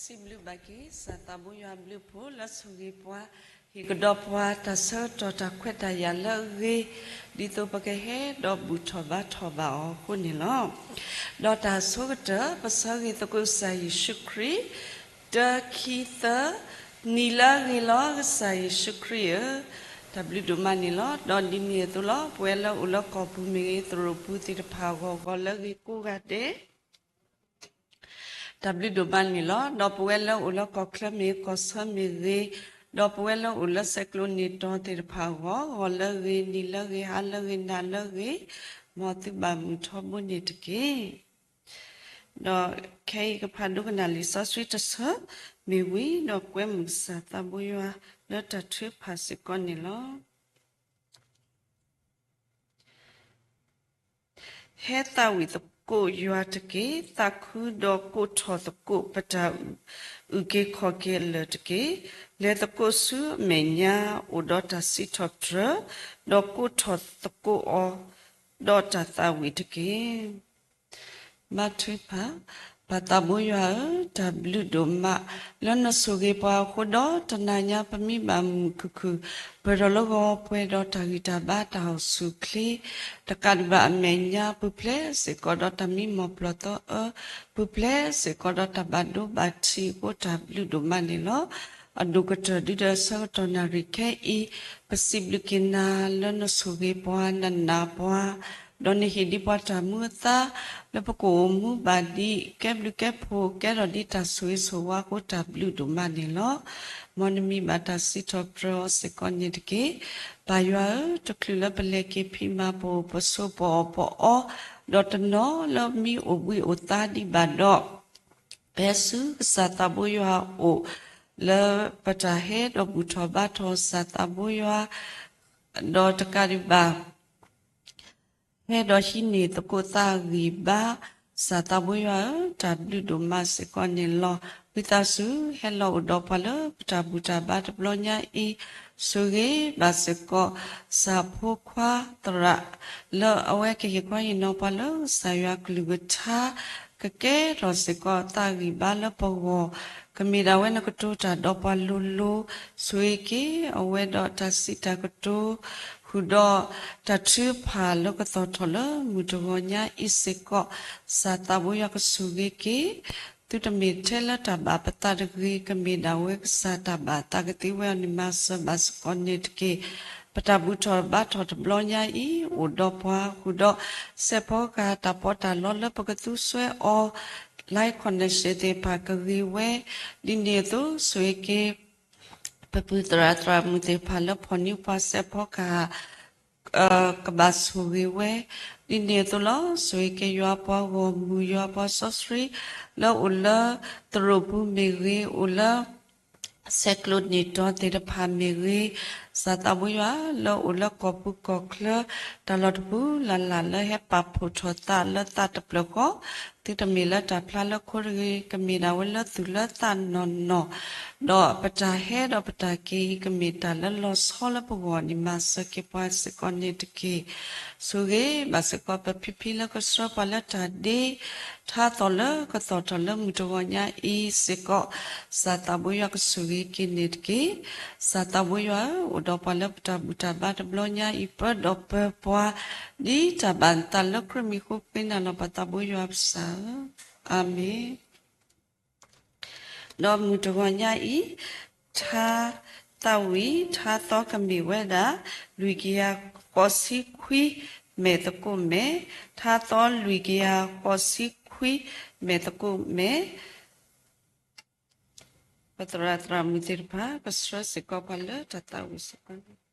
စံးဘျုးဘၣ်က့ၤ စၢ်သးဘိယွၤအဘျုးအဖှိၣ်လၢဆိၣ်ဂ့ၤပှၤ, ဟ့ၣ်ကဒီးပှၤတၢ်ဆၢကတီၢ်တၢ်ခွဲးတၢ်ယာ်လၢအဂ့ၤ, ဒ်သိးပကဟဲဒီးဘူၣ်ထီၣ်ဘါထီၣ်ဘၣ်အီၤအဃိန့ၣ်လီၤ. ဒီးတၢ်အဆိကတၢၢ် ပဆၢဂ့ၤသကိးကစၢ်ယ့ၣ်ၡူးခရံာ်, တၢ ခံ သၢ, နံၤလၢအဂ့ၤလီၤ ကစၢ်ယ့ၣ်ၡူးခရံာ်ဧၢ, တၢ်ဘျုးဒိၣ်မးန့ၣ်လီၤ. ဒီးဒ်န့ၣ်အသိးလီၤ ပဝဲလၢအိၣ်လၢကီၢ်ပူၤမ့ၢ်ဂ့ၤ သရိာ်ပူၤသ့ၣ်တဖၣ်အဂီၢ် ဂီၤလၢအဂ့ၤကိးဂၤဒဲး တၢ်ဘျုးဒိၣ်မးန့ၣ်လီၤ. ဒီးပဝဲလၢအိၣ်လၢကီၢ်ချၢမ့ၢ်ဂ့ၤ ကီၢ်ဆၢမ့ၢ်ဂ့ၤ, ဒီးပဝဲလၢအိၣ်လၢဆဲးကျိးန့ၢ်တီၤသ့ၣ်တဖၣ်အဂီၢ် ဂီၤလၢအဂ့ၤ နံၤလၢအဂ့ၤ ဟါလၢအဂ့ၤ နၤလၢအဂ့ၤ, မ်သုဘၣ်မုာ်ထီဘိန့ၣ်တက့ၢ်. ဒီးခဲအံၤကဖးဒိကနၣ်လံာ်စီဆှံတဆၢမ့ၢ်ဝံၤ ဒီးကွဲမုာ်ကစၢ်သးဘိယွၤလၢတၢ်ထုကဖၣ်စ့ၢ်ကီးန့ၣ်လီၤ. ဟဲသးဝံၣ်သကိးယွၤတက့ၢ်, သးခုဒီးကိးထီၣ်သကိးပတၢ်အုၣ်က့ၤခီၣ်က့ၤအလၢၢ်တက့ၢ်. လဲၤသကိးဆူအမဲာ်ညါ အိၣ်ဒီးတၢ်စံးထီၣ်ပတြၢၤ, ဒီးကိးထီၣ်သကိးအီၤ ဒီးတၢ်သးဝံၣ်တက့ၢ်. ဘါထုကဖၣ်, ပၢ်သးဘိယွၤဧၢ, တၢ်ဘျုးဒိၣ်မး လၢနဆိၣ်ဂ့ၤပှၤအဃိဒီး တနၤညါပမ့ၢ်ဘၣ်မုာ်ခုၣ်ခုၣ် ပှဲၤထီၣ်လၢဂီၤ ပှဲၤဒီးတၢ်ဂံၢ်တၢ်ဘါ တၢ်အိၣ်ဆူၣ်အိၣ်ချ့ တကးဒံးဘၣ်အမဲာ်ညါ ပူၤဖျဲးစ့ၢ်ကီးဒီးတၢ်မံမီၢ်ပျီၢ်သီအၢ, ပူၤဖျဲးစ့ၢ်ကီးဒီးတၢ်ဘၣ်ဒိဘၣ်ထံးအဃိ တၢ်ဘျုးဒိၣ်မးန့ၣ်လီၤ. အဒိၣ်ကတၢၢ်ဒုဒီးဆၢကတီၢ်နၣ်ရံၣ်ခဲအံၤ ပစံးဘျုးက့ၤနၤလၢနဆိၣ်ဂ့ၤပှၤ နနာ်ပှၤ ဒီးနဟ့ၣ်ဒံးပှၤတၢ်မူအသါ လၢပကအိၣ်မူဘၣ်ဒံး ကဲဘျုးကဲဖှိၣ် ကဲထီၣ်ဒံးတၢ်ဆိၣ်ဂ့ၤဆိၣ်ဝါအဃိ တၢ်ဘျုးဒိၣ်မးန့ၣ်လီၤ. မ်နမံၤဘၣ်တၢ်စံးထီၣ်ပတြၢၤအီၤစ့ၢ်ကီးန့ၣ်တက့ၢ်. ပၢ်ယွၤဧၢ, တချုးလၢပလဲၤက့ၤဖံးမၤပအိၣ်ပဆိးပအီၣ်ပအီ ဒီးတနီၤလၢမံအိၣ်ဘှံးအိၣ်သါဒံးဘၣ်ဒီး ဖဲဆူကစၢ်သးဘိယွၤအအိၣ် လၢပတၢ်ဟဲဒီးဘူၣ်ထီၣ်ဘါထီၣ်စၢ်သးဘိယွၤ ဒီးတကးဒံးဘၣ် ဟဲဒီးဟံးန့ၢ်သကိးသးဂံၢ်ဘါ စၢ်သးဘိယွၤဧၢ, တၢ်ဘျုးဒိၣ်မးစ့ၢ်ကီးန့ၣ်လီၤ. ဝံသးစူၤ ဟဲလီၤအိၣ်ဒီးပှၤလၢပတၢ်ဘူၣ်တၢ်ဘါတဘျီညါအံၤ ဆိၣ်ဂ့ၤဘၣ်စ့ၢ်ကီး စၢ်ဖိခွါသရၣ် လၢအဝဲကဟ့ၣ်ခီဟ့ၣ်နီၤပှၤလၢကစၢ်ယွၤကလုၢ်ကထါ ကကဲထီၣ်စ့ၢ်ကီးသးဂံၢ်ဘါလၢပဂီၢ် ကမ့ၢ်ဒၣ်ဝဲနကတိၤတၢ်ဒီးပှၤလိၤလိၤ, ဆိၣ်ဂ့ၤက့ၤအဝဲဒီးတၢ်စံးတၢ်ကတိၤ ဃုာ်ဒီးတၢ်ထုကဖၣ်လၢကသီၣ်ထီၣ်လၢမုၢ်တဂီၤညါအံၤစ့ၢ်ကီး စၢ်သးဘိယွၤကဆိၣ်ဂ့ၤက့ၤ သုတမ့ၢ်ထဲလၢတၢ်ဘၣ်ပသးတဂ့ၤ, ကမ့ၢ်ဒၣ်ဝဲကစၢ်တၢ်ဘၣ်သးကသ့ဝဲအီၤန့ၣ်မၤစၢၤဘၣ်စ့ၢ်ကီးန့ၣ်တက့ၢ်. ပတၢ်ဘူၣ်ထီၣ်ဘါထီၣ်တဘျီညါအံၤ အိၣ်ဒီးပှၤဃုာ်ဒီး စဲးဖီကဟၣ်တၢ်ပီးတၢ်လီလၢပကသူစွဲအီၤ live connection သ့ၣ်တဖၣ်ကဂ့ၤဝဲ, ဒ်န့ၣ်အသိး ဆိၣ်ဂ့ၤက့ၤ ပပုၢ်သရၣ်သရၣ်မုၣ်သ့ၣ်တဖၣ်လၢဖီၣ်န့ၢ်ပှၤစဲးဖီကဟၣ် ကဘၣ်ဆိၣ်ဂ့ၤဝဲ, ဒ်န့ၣ်အသိးလီၤ. ဆိၣ်ဂ့ၤက့ၤယွၤပှၤဂီၢ်မုၢ် ယွၤပှၤစီဆှံ လၢအိၣ်လၢသရိာ်ပူၤမ့ၢ်ဂ့ၤ, အိၣ်လၢ ဆဲးကျိးန့ၢ်တီၤသ့ၣ်တဖၣ်မ့ၢ်ဂ့ၤ, စၢ်သးဘိယွၤလၢအိၣ်လၢကီၢ်ပူၤကီၢ်ချၢ တၢ်လီၢ်တပူၤလၢ်လၢ်လၢဟဲပာ်ဖှိၣ်ထီၣ်သးလၢသးတဖျၢၣ်ဃီ, သုတမ့ၢ်လၢတၢ်ဖျါလၢခိတဂ့ၤ, ကမ့ၢ်ဒၣ်ဝဲလၢသူၣ်လၢသးနီၢ်နီၢ်, ဒီးပတၢ်ဟဲဒီးပတၢ်က့ၤအံၤ ကမ့ၢ်တၢ်လၢလီၤဆီလၢပဂီၢ်န့ၣ် မၤစၢၤက့ၤပှၤစ့ၢ်ကီးန့ၣ်တက့ၢ်. ဆိၣ်ဂ့ၤဘၣ်စ့ၢ်ကီးပဖံဖံလၢကဆှၢပှၤလၢတၢ်ဒ့ ထါသီၣ်လၢကသီၣ်ထီၣ်လၢမုၢ်တဂီၤညါအံၤစ့ၢ်ကီး, စၢ်သးဘိယွၤကဆိၣ်ဂ့ၤက့ၤန့ၣ်တက့ၢ်. စၢ်သးဘိယွၤဧၢ, အိၣ်ဒီးပှၤလၢပတၢ်ဘူၣ်တၢ်ဘါတဘျီညါအံၤ ပၢဒီးပၢပှၤ ဒ်တၢ်ဘၣ်နသးလၢခရံာ်မံၤဃိ ပဃ့နၤလီၤပသးဘိယွၤပစၢ်ဧၢ, အၤမ့ၣ်. ဒီးမုၢ်တဂီၤညါအံၤ ထါသးဝံၣ် ထါသီကမ့ၢ်ဝဲဒၣ် လွံၢ်ကယၤဃိးဆံခွံမဲာ်သကိးမဲာ်, ထါသီလွံၢ်ကယၤဃိးဆံခွံမဲာ်သကိးမဲာ်, ပသရၣ်သရၣ်မုၣ်သ့ၣ်တဖၣ် ကဆှၢစ့ၢ်ကီးပှၤလၢတၢ်သးဝံၣ်စ့ၢ်ကီးန့ၣ်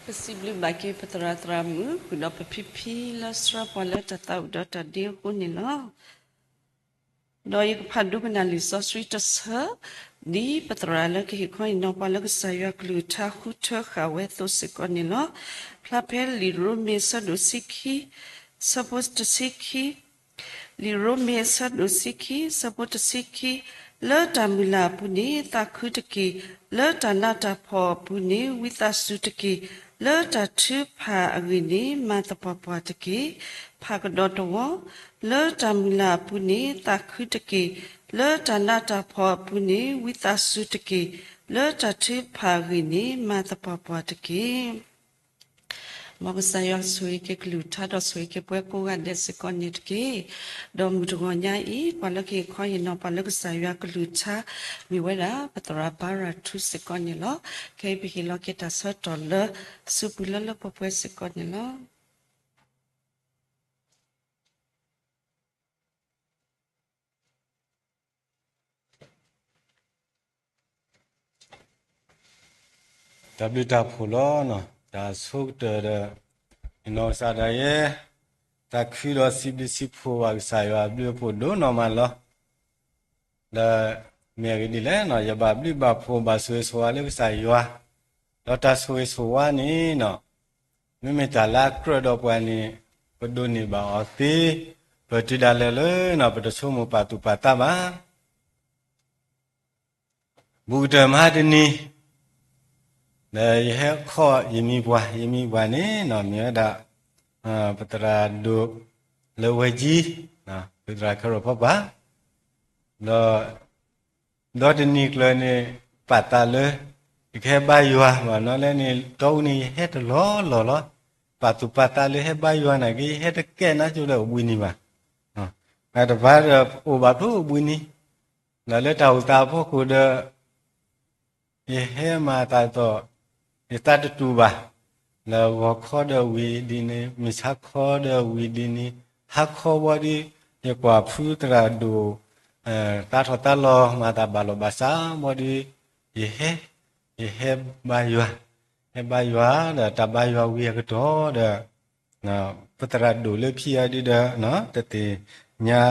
ပစံးဘျုးဘၣ်က့ၤပသရၣ်သရၣ်မုၣ် ဃုာ်ဒီးပဖံဖံလၢဆှၢပှၤလၢတၢ်သးဝံၣ်ဒီးတၢ်ဒ့အဃိန့ၣ်လီၤ. ဒီးယကဖးဒိကနၣ်လံာ်စီဆှံတဆၢ, ဒ်ပသရၣ်လၢကဟ့ၣ်ခီဟ့ၣ်နီၤပှၤလၢကစၢ်ယွၤကလုၢ်ကထါဃုထၢဃာ်ဝဲအသိးစ့ၢ်ကီးန့ၣ်လီၤ. ဖျါဖဲလံာ်ရိမ့ၤအဆၢဒိၣ်ဆံခံ, ဆၢဖိတဆံခံ လံာ်ရိမ့ၤအဆၢဒိၣ်ဆံခံ ဆၢဖိတဆံခံ, လၢတၢ်မုၢ်လၢ်အပူၤန့ၣ် သးခုတက့ၢ်. လၢတၢ်နးတၢ်ဖှီၣ်အပူၤန့ၣ် ဝံသးစူၤတက့ၢ်. လၢတၢ်ထုကဖၣ်အဂ့ၢ်န့ၣ် မၤသပှၢ်ပှၢ်တက့ၢ်. ဖးကဒီးတဝီ, လၢတၢ်မုၢ်လၢ်အပူၤန့ၣ် သးခုတက့ၢ်. လၢတၢ်နးတၢ်ဖှီၣ်အပူၤန့ၣ် ဝံသးစူၤတက့ၢ်. လၢတၢ်ထုကဖၣ်အဂ့ၢ်န့ၣ် မၤသပှၢ်ပှၢ်တက့ၢ်. မ်ကစၢ်ယွၤဆိၣ်ဂ့ၤက့ၤကလုၢ်ကထါဒီးဆိၣ်ဂ့ၤက့ၤပှၤကိးဂၤဒဲးစ့ၢ်ကီးန့ၣ်တက့ၢ်. ဒီးမုၢ်တဂီၤညါအံၤ ပှၤလၢကဟ့ၣ်ခီဟ့ၣ်နီၤပှၤလၢကစၢ်ယွၤကလုၢ်ကထါ မ့ၢ်ဝဲဒၣ် ပသရၣ်ဘါရၤထူစ့ၢ်ကီးန့ၣ်လီၤ. ခဲအံၤပဟ့ၣ်လီၤက့ၤတၢ်ဆၢကတီၢ်လၢ စူးပူၤလၢလၢပှဲၤပှဲၤစ့ၢ်ကီးန့ၣ်လီၤ. တၢ်ဘျုးတၢ်ဖှိၣ်လီၤ. တၢ်ဆိကတၢၢ်ဒီး ယနီၢ်ကစၢ်ဒၣ်ယဲ တၢ်ခုဒီးစံးဘျုးစံးဖှိၣ်ဘၣ်ကစၢ်ယွၤအဘျုးအဖှိၣ်ဒိၣ်နီၢ်မးလီၤ. ဒီးမ့ၢ်အဂ့ၢ်ဒ်လဲၣ်န့ၣ် ယဘၣ်ဘျုးဘၣ်ဖှိၣ်ဘၣ်ဆိၣ်ဂ့ၤဆိၣ်ဝါလၢကစၢ်ယွၤ, ဒီးတၢ်ဆိၣ်ဂ့ၤဆိၣ်ဝါန့ၣ် မ့မ့ၢ်တၢ်လၢအကြၢးဒီးပှၤန့ၣ် ပဒိးန့ၢ်ဘၣ်အီၤသ့, ပတုၤဒၣ်လဲာ်လၢ ပတဆိကမိၣ်ပာ်သူၣ်ပာ်သးဘၣ်. ဘူးကတၢၢ်မဟါတနံၤ ဒီးယဟဲခီၣ်ယမံၤပှၢ်, ယမံၤပှၢ်န့ၣ် မ့ၢ်ဝဲဒၣ် ပသရၣ်ဒိၣ်လၢဝဲကၠံ, ပသရၣ်ခဲရိၣ်ဖီပာ်, ဒီး ဒီတနံၤကျၢၤန့ၣ် ပာ်သးလၢ ယကဟဲဘါယွၤ ဘၣ်မနုၤလဲၣ်န့ၣ် တီအူန့ၣ် ယဟဲတလီၢ်လီၢ်လီၤ. ပာ်သူၣ်ပာ်သးလၢဟဲဘါယွၤနာ်က့ ယဟဲတကဲနါကၠိဒီးအိၣ်ဘှံးနံၤဘၣ်. တပၤဒီးအိၣ်ဘၣ်ဖျိအိၣ်ဘှံးနံၤ, ဒီးလၢတၢ်အိၣ်သးအဖီခိၣ်ဒီး ယဟဲမၤသးသိး ယသးတတူၢ်ဘၣ်, လၢဂီၤခီဒီးဝံၤဒ်န့ၣ် မုၢ်ဆါခီဒီးဝံၤဒ်န့ၣ် ဟါခီဘီဒီး ယကွၢ်ဖုသရၣ်ဒိၣ် သးထီၣ်သးလီၤ မၤသးဘၣ်လီၤဘၣ်စးဘီဒီး ယဟဲ, ယဟဲဘါယွၤ, ဟဲဘါယွၤဒီးတၢ်ဘါယွၤဝံၤအကတီၢ်ဒီး ပသရၣ်ဒိၣ်လၢဖံအံၤဒ်ဒီး တသ့ၣ်ညါ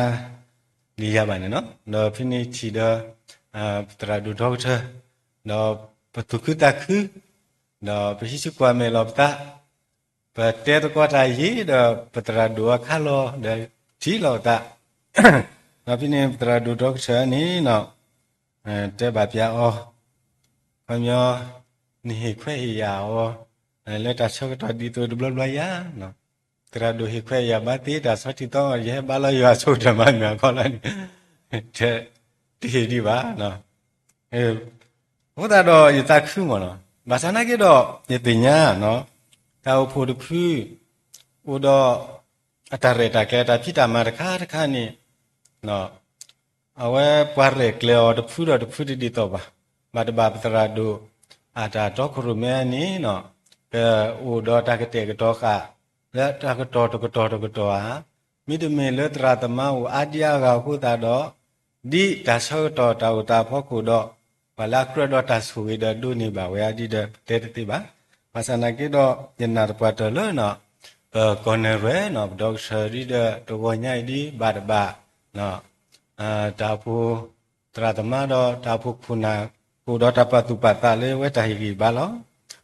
လံယၤဘၣ်န့ၣ်လီၤ. ဒီးဖဲန့ၣ်ထံၣ်ဒီး ပသရၣ်ဒိၣ်ဒီကထၢၣ်, ဒီးပသူၣ်ခုသးခု, ဒီးပဟံးစုကွၢ်မဲာ်လီၤပသး, ပတဲသကိးတၢ်ယံာ်ဒီး ပသရၣ်ဒိၣ်အခါလီၤဒီးထံၣ်လီၤပသး, ဒီးဖဲန့ၣ်ပသရၣ်ဒိၣ်ဒီကထၢၣ်န့ၣ် တဲဘၣ်ပၠးအီၤ, ခီပညီ နဟ့ၣ်ခွဲးဟ့ၣ်ယာ်အီၤ လၢတၢ်ဆၢကတီၢ်ဒ်သိးတဘျီဘျီယၤ, သရၣ်ဒိၣ်ဟ့ၣ်ခွဲးဟ့ၣ်ယာ်ဘၣ်သ့တၢ်ဆီထံသီ ယဟဲဘါလီၤယွၤဆိကတၢၢ်မးမ့ၢ်အခီလီၤန့ၣ် တဟ့ၣ်ဒံးဘၣ်. အဃိသတးဒီးယသးခုမ့ၢ်နီၤ, ဘၣ်ဆၣ်နာ်က့ဒီး ယသ့ၣ်ညါ တၢ်အိၣ်ဖှိၣ်တဖု အိၣ်ဒီး အတၢ်ရဲၣ်တၢ်ကျဲၤတၢ်ဖံးတၢ်မၤတခါတခါန့ၣ် အဝဲပှၤရဲၣ်ကျဲၤအီၤတဖုဒီးတဖုတဒ်သိးဘၣ်. ဘၣ်တဘၣ်ပသရၣ်ဒိၣ် အတၢ်တီခိၣ်ရိၣ်မဲန့ၣ် ကအိၣ်ဒီးတၢ်ကတဲာ်ကတီၤဃာ် လၢတၢ်ကတီၢ်တကတီၢ်တကတီၢ်ဧါ, မ့တမ့ၢ်လၢသရၣ်သမါအိၣ်အါဒံအါဂၤအဃိသတးဒီး ဒ်တၢ်ဆၢကတီၢ်တၢ်အိၣ်သးအဖီခိၣ်ဒီး ပှၤလၢအကြၢးဒီးတၢ်ဆိၣ်ဂ့ၤဒီးဒိးန့ၢ်ဘၣ်ဝဲအါဒ်ဒီး ပတဲတသ့ဘၣ်. ဘၣ်ဆၣ်နာ်က့ဒီး ယနာ်သပှၢ်တၢၢ်လၢ ပကီၢ်နဲၣ်ရွဲၣ် ပဒီကထၢၣ်ဒ်ဒီးတဂီၤညါအံၤဒ်ဘၣ်တဘၣ် တၢ်အိၣ်ဖှိၣ်သရၣ်သမါဒီးတၢ်အိၣ်ဖှိၣ်ခိၣ်နၢ် ကအိၣ်ဒီးတၢ်ပာ်သူၣ်ပာ်သးလၢဝဲတၢ်ဟ့ၣ်ဂံၢ်ဘါလီၤ.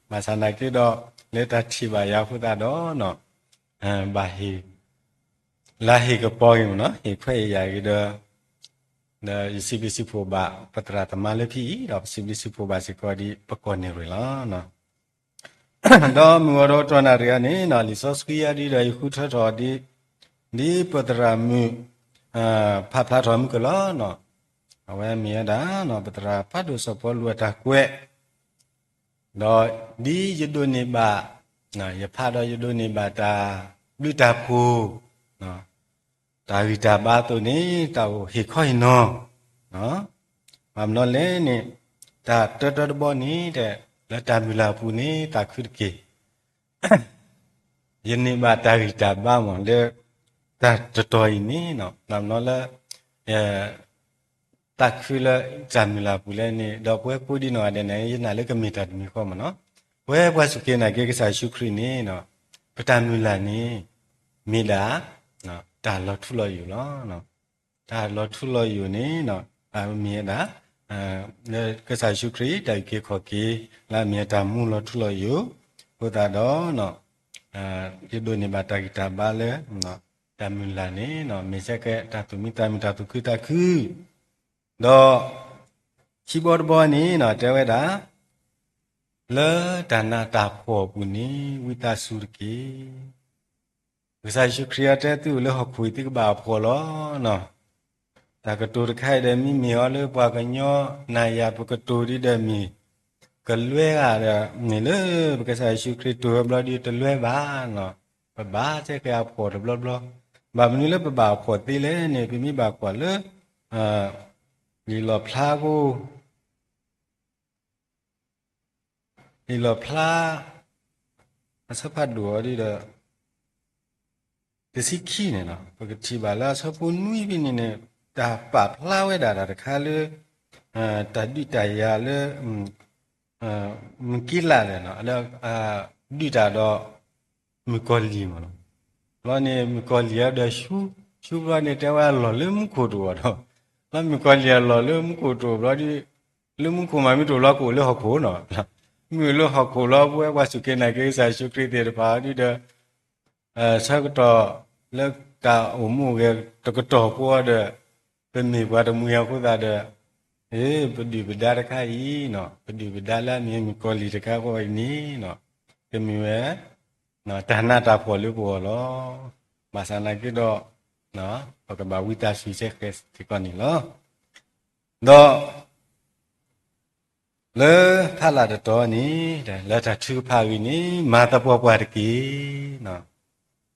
ဘၣ်ဆၣ်နာ်က့ဒီး လၢတၢ်ထံၣ်ဘၣ်ယၤအဃိသတးဒီး ဘၣ်ဟ့ၣ် လၢဟ့ၣ်ကပီၤဂ့ၤမ့ၢ်နီၤ ဟ့ၣ်ခွဲးဟ့ၣ်ယာ်ဂ့ၤဒီး ဒီးယစံးဘျုးစံးဖှိၣ်ဘၣ် ပသရၣ်သမါလၢဖံအံၤ ဒီးပစံးဘျုးစံးဖှိၣ်ဘၣ်စ့ၢ်ကီးဒ်ပကီၢ်နဲၣ်ရွဲၣ်လီၤ. ဒီးမုၢ်ဂီၤဒီးတြီနၣ်ရံၣ်အံၤန့ၣ် လံာ်စီဆှံအံၤဒ်ဒီးယဃုထၢထီၣ်ဒ် ဒ်ပသရၣ်မုၣ် ဖးဖျါထီၣ်မုၢ်ကလီၤနီၤ အဝဲမ့ၢ်ဝဲဒၣ် ပသရၣ်ဖးဒိၣ်စီၤပီလူးအတၢ်ကွဲး ဒီးဒ်ယဒိးန့ၢ်ဘၣ် ယဖးဒီးယဒိးန့ၢ်ဘၣ်တၢ်ဘျုးတၢ်ဖှိၣ် တၢ်ဂံၢ်တၢ်ဘါအသိးန့ၣ် တၢ်အိၣ်ဟ့ၣ်ခီဟ့ၣ်နီၤ ဘၣ်မနုၤလဲၣ်န့ၣ် တၢ်တၢတၢတဘီန့ၣ် တဲလၢတၢ်မုၢ်လၢ်အပူၤန့ၣ် သးခုတက့ၢ် ယန့ၢ်ဘၣ်တၢ်ဂံၢ်တၢ်ဘါမ့ၢ်လၢ တၢ်တတီၤအံၤန့ၣ် ဘၣ်မနုၤလၢ သးခုလၢတၢ်မုၢ်လၢ်ပူၤလဲၣ်န့ၣ် ဒီးပဝဲကိးဒံနီၢ်ဂၤဒဲးန့ၣ် ယနာ်လၢကမ့ၢ်တၢ်တမံၤဃီမ့ၢ်နီၤ ပဝဲပှၤစူၢ်က့ၤနာ်က့ၤကစၢ်ယ့ၣ်ၡူးခရံာ်န့ၣ် ပတၢ်မုၢ်လၢ်န့ၣ် မ့ၢ်ဒၣ် တၢ်လီၤထူလီၤယိာ်လီၤ. တၢ်လီၤထူလီၤယိာ်န့ၣ် မ့ၢ်ဝဲဒၣ် ကစၢ်ယ့ၣ်ၡူးခရံာ် တၢ်အုၣ်က့ၤခီၣ်က့ၤ လၢအမ့ၢ်တၢ်မူလီၤထူလီၤယိာ် အဃိသတးဒီး ယဒိးန့ၢ်ဘၣ်တၢ်ဂံၢ်တၢ်ဘါလၢ တၢ်မုၢ်လၢ်န့ၣ် မ့ၢ်စ့ၢ်ကီးတၢ်သူၣ်မံသးမုာ် တၢ်သူၣ်ခုသးခု ဒီး ခံဘီတဘီန့ၣ် တဲဝဲဒၣ် လၢတၢ်နးတၢ်ဖှီၣ်အပူၤန့ၣ် ဝံသးစူၤတက့ၢ်. ကစၢ်ယ့ၣ်ၡူးခရံာ်အတဲ သုအိၣ်လၢဟီၣ်ခိၣ်အံၤ သုကဘၣ်အဖှီၣ်လီၤ. တၢ်ကတိၤတခါအံၤဒီး မ့မ့ၢ်အီၤလၢပှၤကညီနၤယၤ ပကတိၤဒ်ဒီးမ့ၢ် ကလွဲဧါဒီး မ့ၢ်လၢပကစၢ်ယ့ၣ်ၡူးခရံာ်တိၤဝဲဘျီဒ်တလွဲဘၣ်နီၤ, ပဘၣ်စ့ၢ်ကီးအဖှီၣ်တဘျီဘျီ, ဘၣ်မနုၤလၢပဘၣ်အဖှီၣ်သ့လဲၣ်န့ၣ် ပမ့ၢ်ဘၣ်ကွၢ်လၢ လံာ်လီၣ်ဖျါကိ လံာ်လီၣ်ဖျါ အဆၢဖးဒိၣ်အီၤဒ်ဒီး တဆံခံန့ၣ်လီၤ. ပကထံၣ်ဘၣ်လၢအဆၢဖိနွံဖဲန့ၣ်န့ၣ် တၢ်ပာ်ဖျါဝဲဒၣ်တၢ်တခါလၢ တၢ်ဒုးတၢ်ယၤလၢ မုၢ်ကံလးန့ၣ်လီၤ. လၢ ဒုးတၢ်ဒီး မုၣ်ကီၤလံၢ်မ့ၢ်လီၤ. ဘျီန့ၣ် မုၣ်ကီၤလံၢ်အဒီးဆူ ဆူဘျီန့ၣ် တဲဝဲအလီၢ်လၢမူခိၣ်တအိၣ်ဒီး လၢမုၣ်ကီၤလံၢ်အလီၢ်လၢမူခိၣ်တအိၣ်ဘျီဒီး လၢမူခိၣ်မးမ့ၢ်တအိၣ်လီၤ ကအိၣ်လၢဟီၣ်ခိၣ်နီၤ. မ့ၢ်အိၣ်လၢဟီၣ်ခိၣ်လီၤ ပဝဲပှၤစူၢ်က့ၤနာ်က့ၤကစၢ်ယ့ၣ်ၡူးခရံာ်သ့ၣ်တဖၣ်ဒ်ဒီး ဆၢကတီၢ်လၢတၢ်အိၣ်မူအိၣ်ဂဲၤတကတီၢ်ဖိဒီး ပမ့ၢ်ပှၤတမှံၤအဃိသတးဒီး ပဒုၣ်ပဒါတခါအံၤနီၤ, ပဒုၣ်ပဒါလၢအမ့ၢ်မုၣ်ကီၤလံၢ်တခါဃီအံၤန့ၣ်နီၤ, ကမ့ၢ်ဝဲ တၢ်နးတၢ်ဖှီၣ်လၢပဂီၢ်လီၤ. ဘၣ်ဆၣ်နာ်က့ဒီး ပကဘၣ်ဝံသးစူၤစ့ၢ်ကီးစ့ၢ်ကီးန့ၣ်လီၤ. ဒီး လၢဖးလၢ်တတီၤန့ၣ် လၢတၢ်ထုကဖၣ်အဂ့ၢ်န့ၣ် မၤသပှၢ်ပှၢ်တက့ၢ်.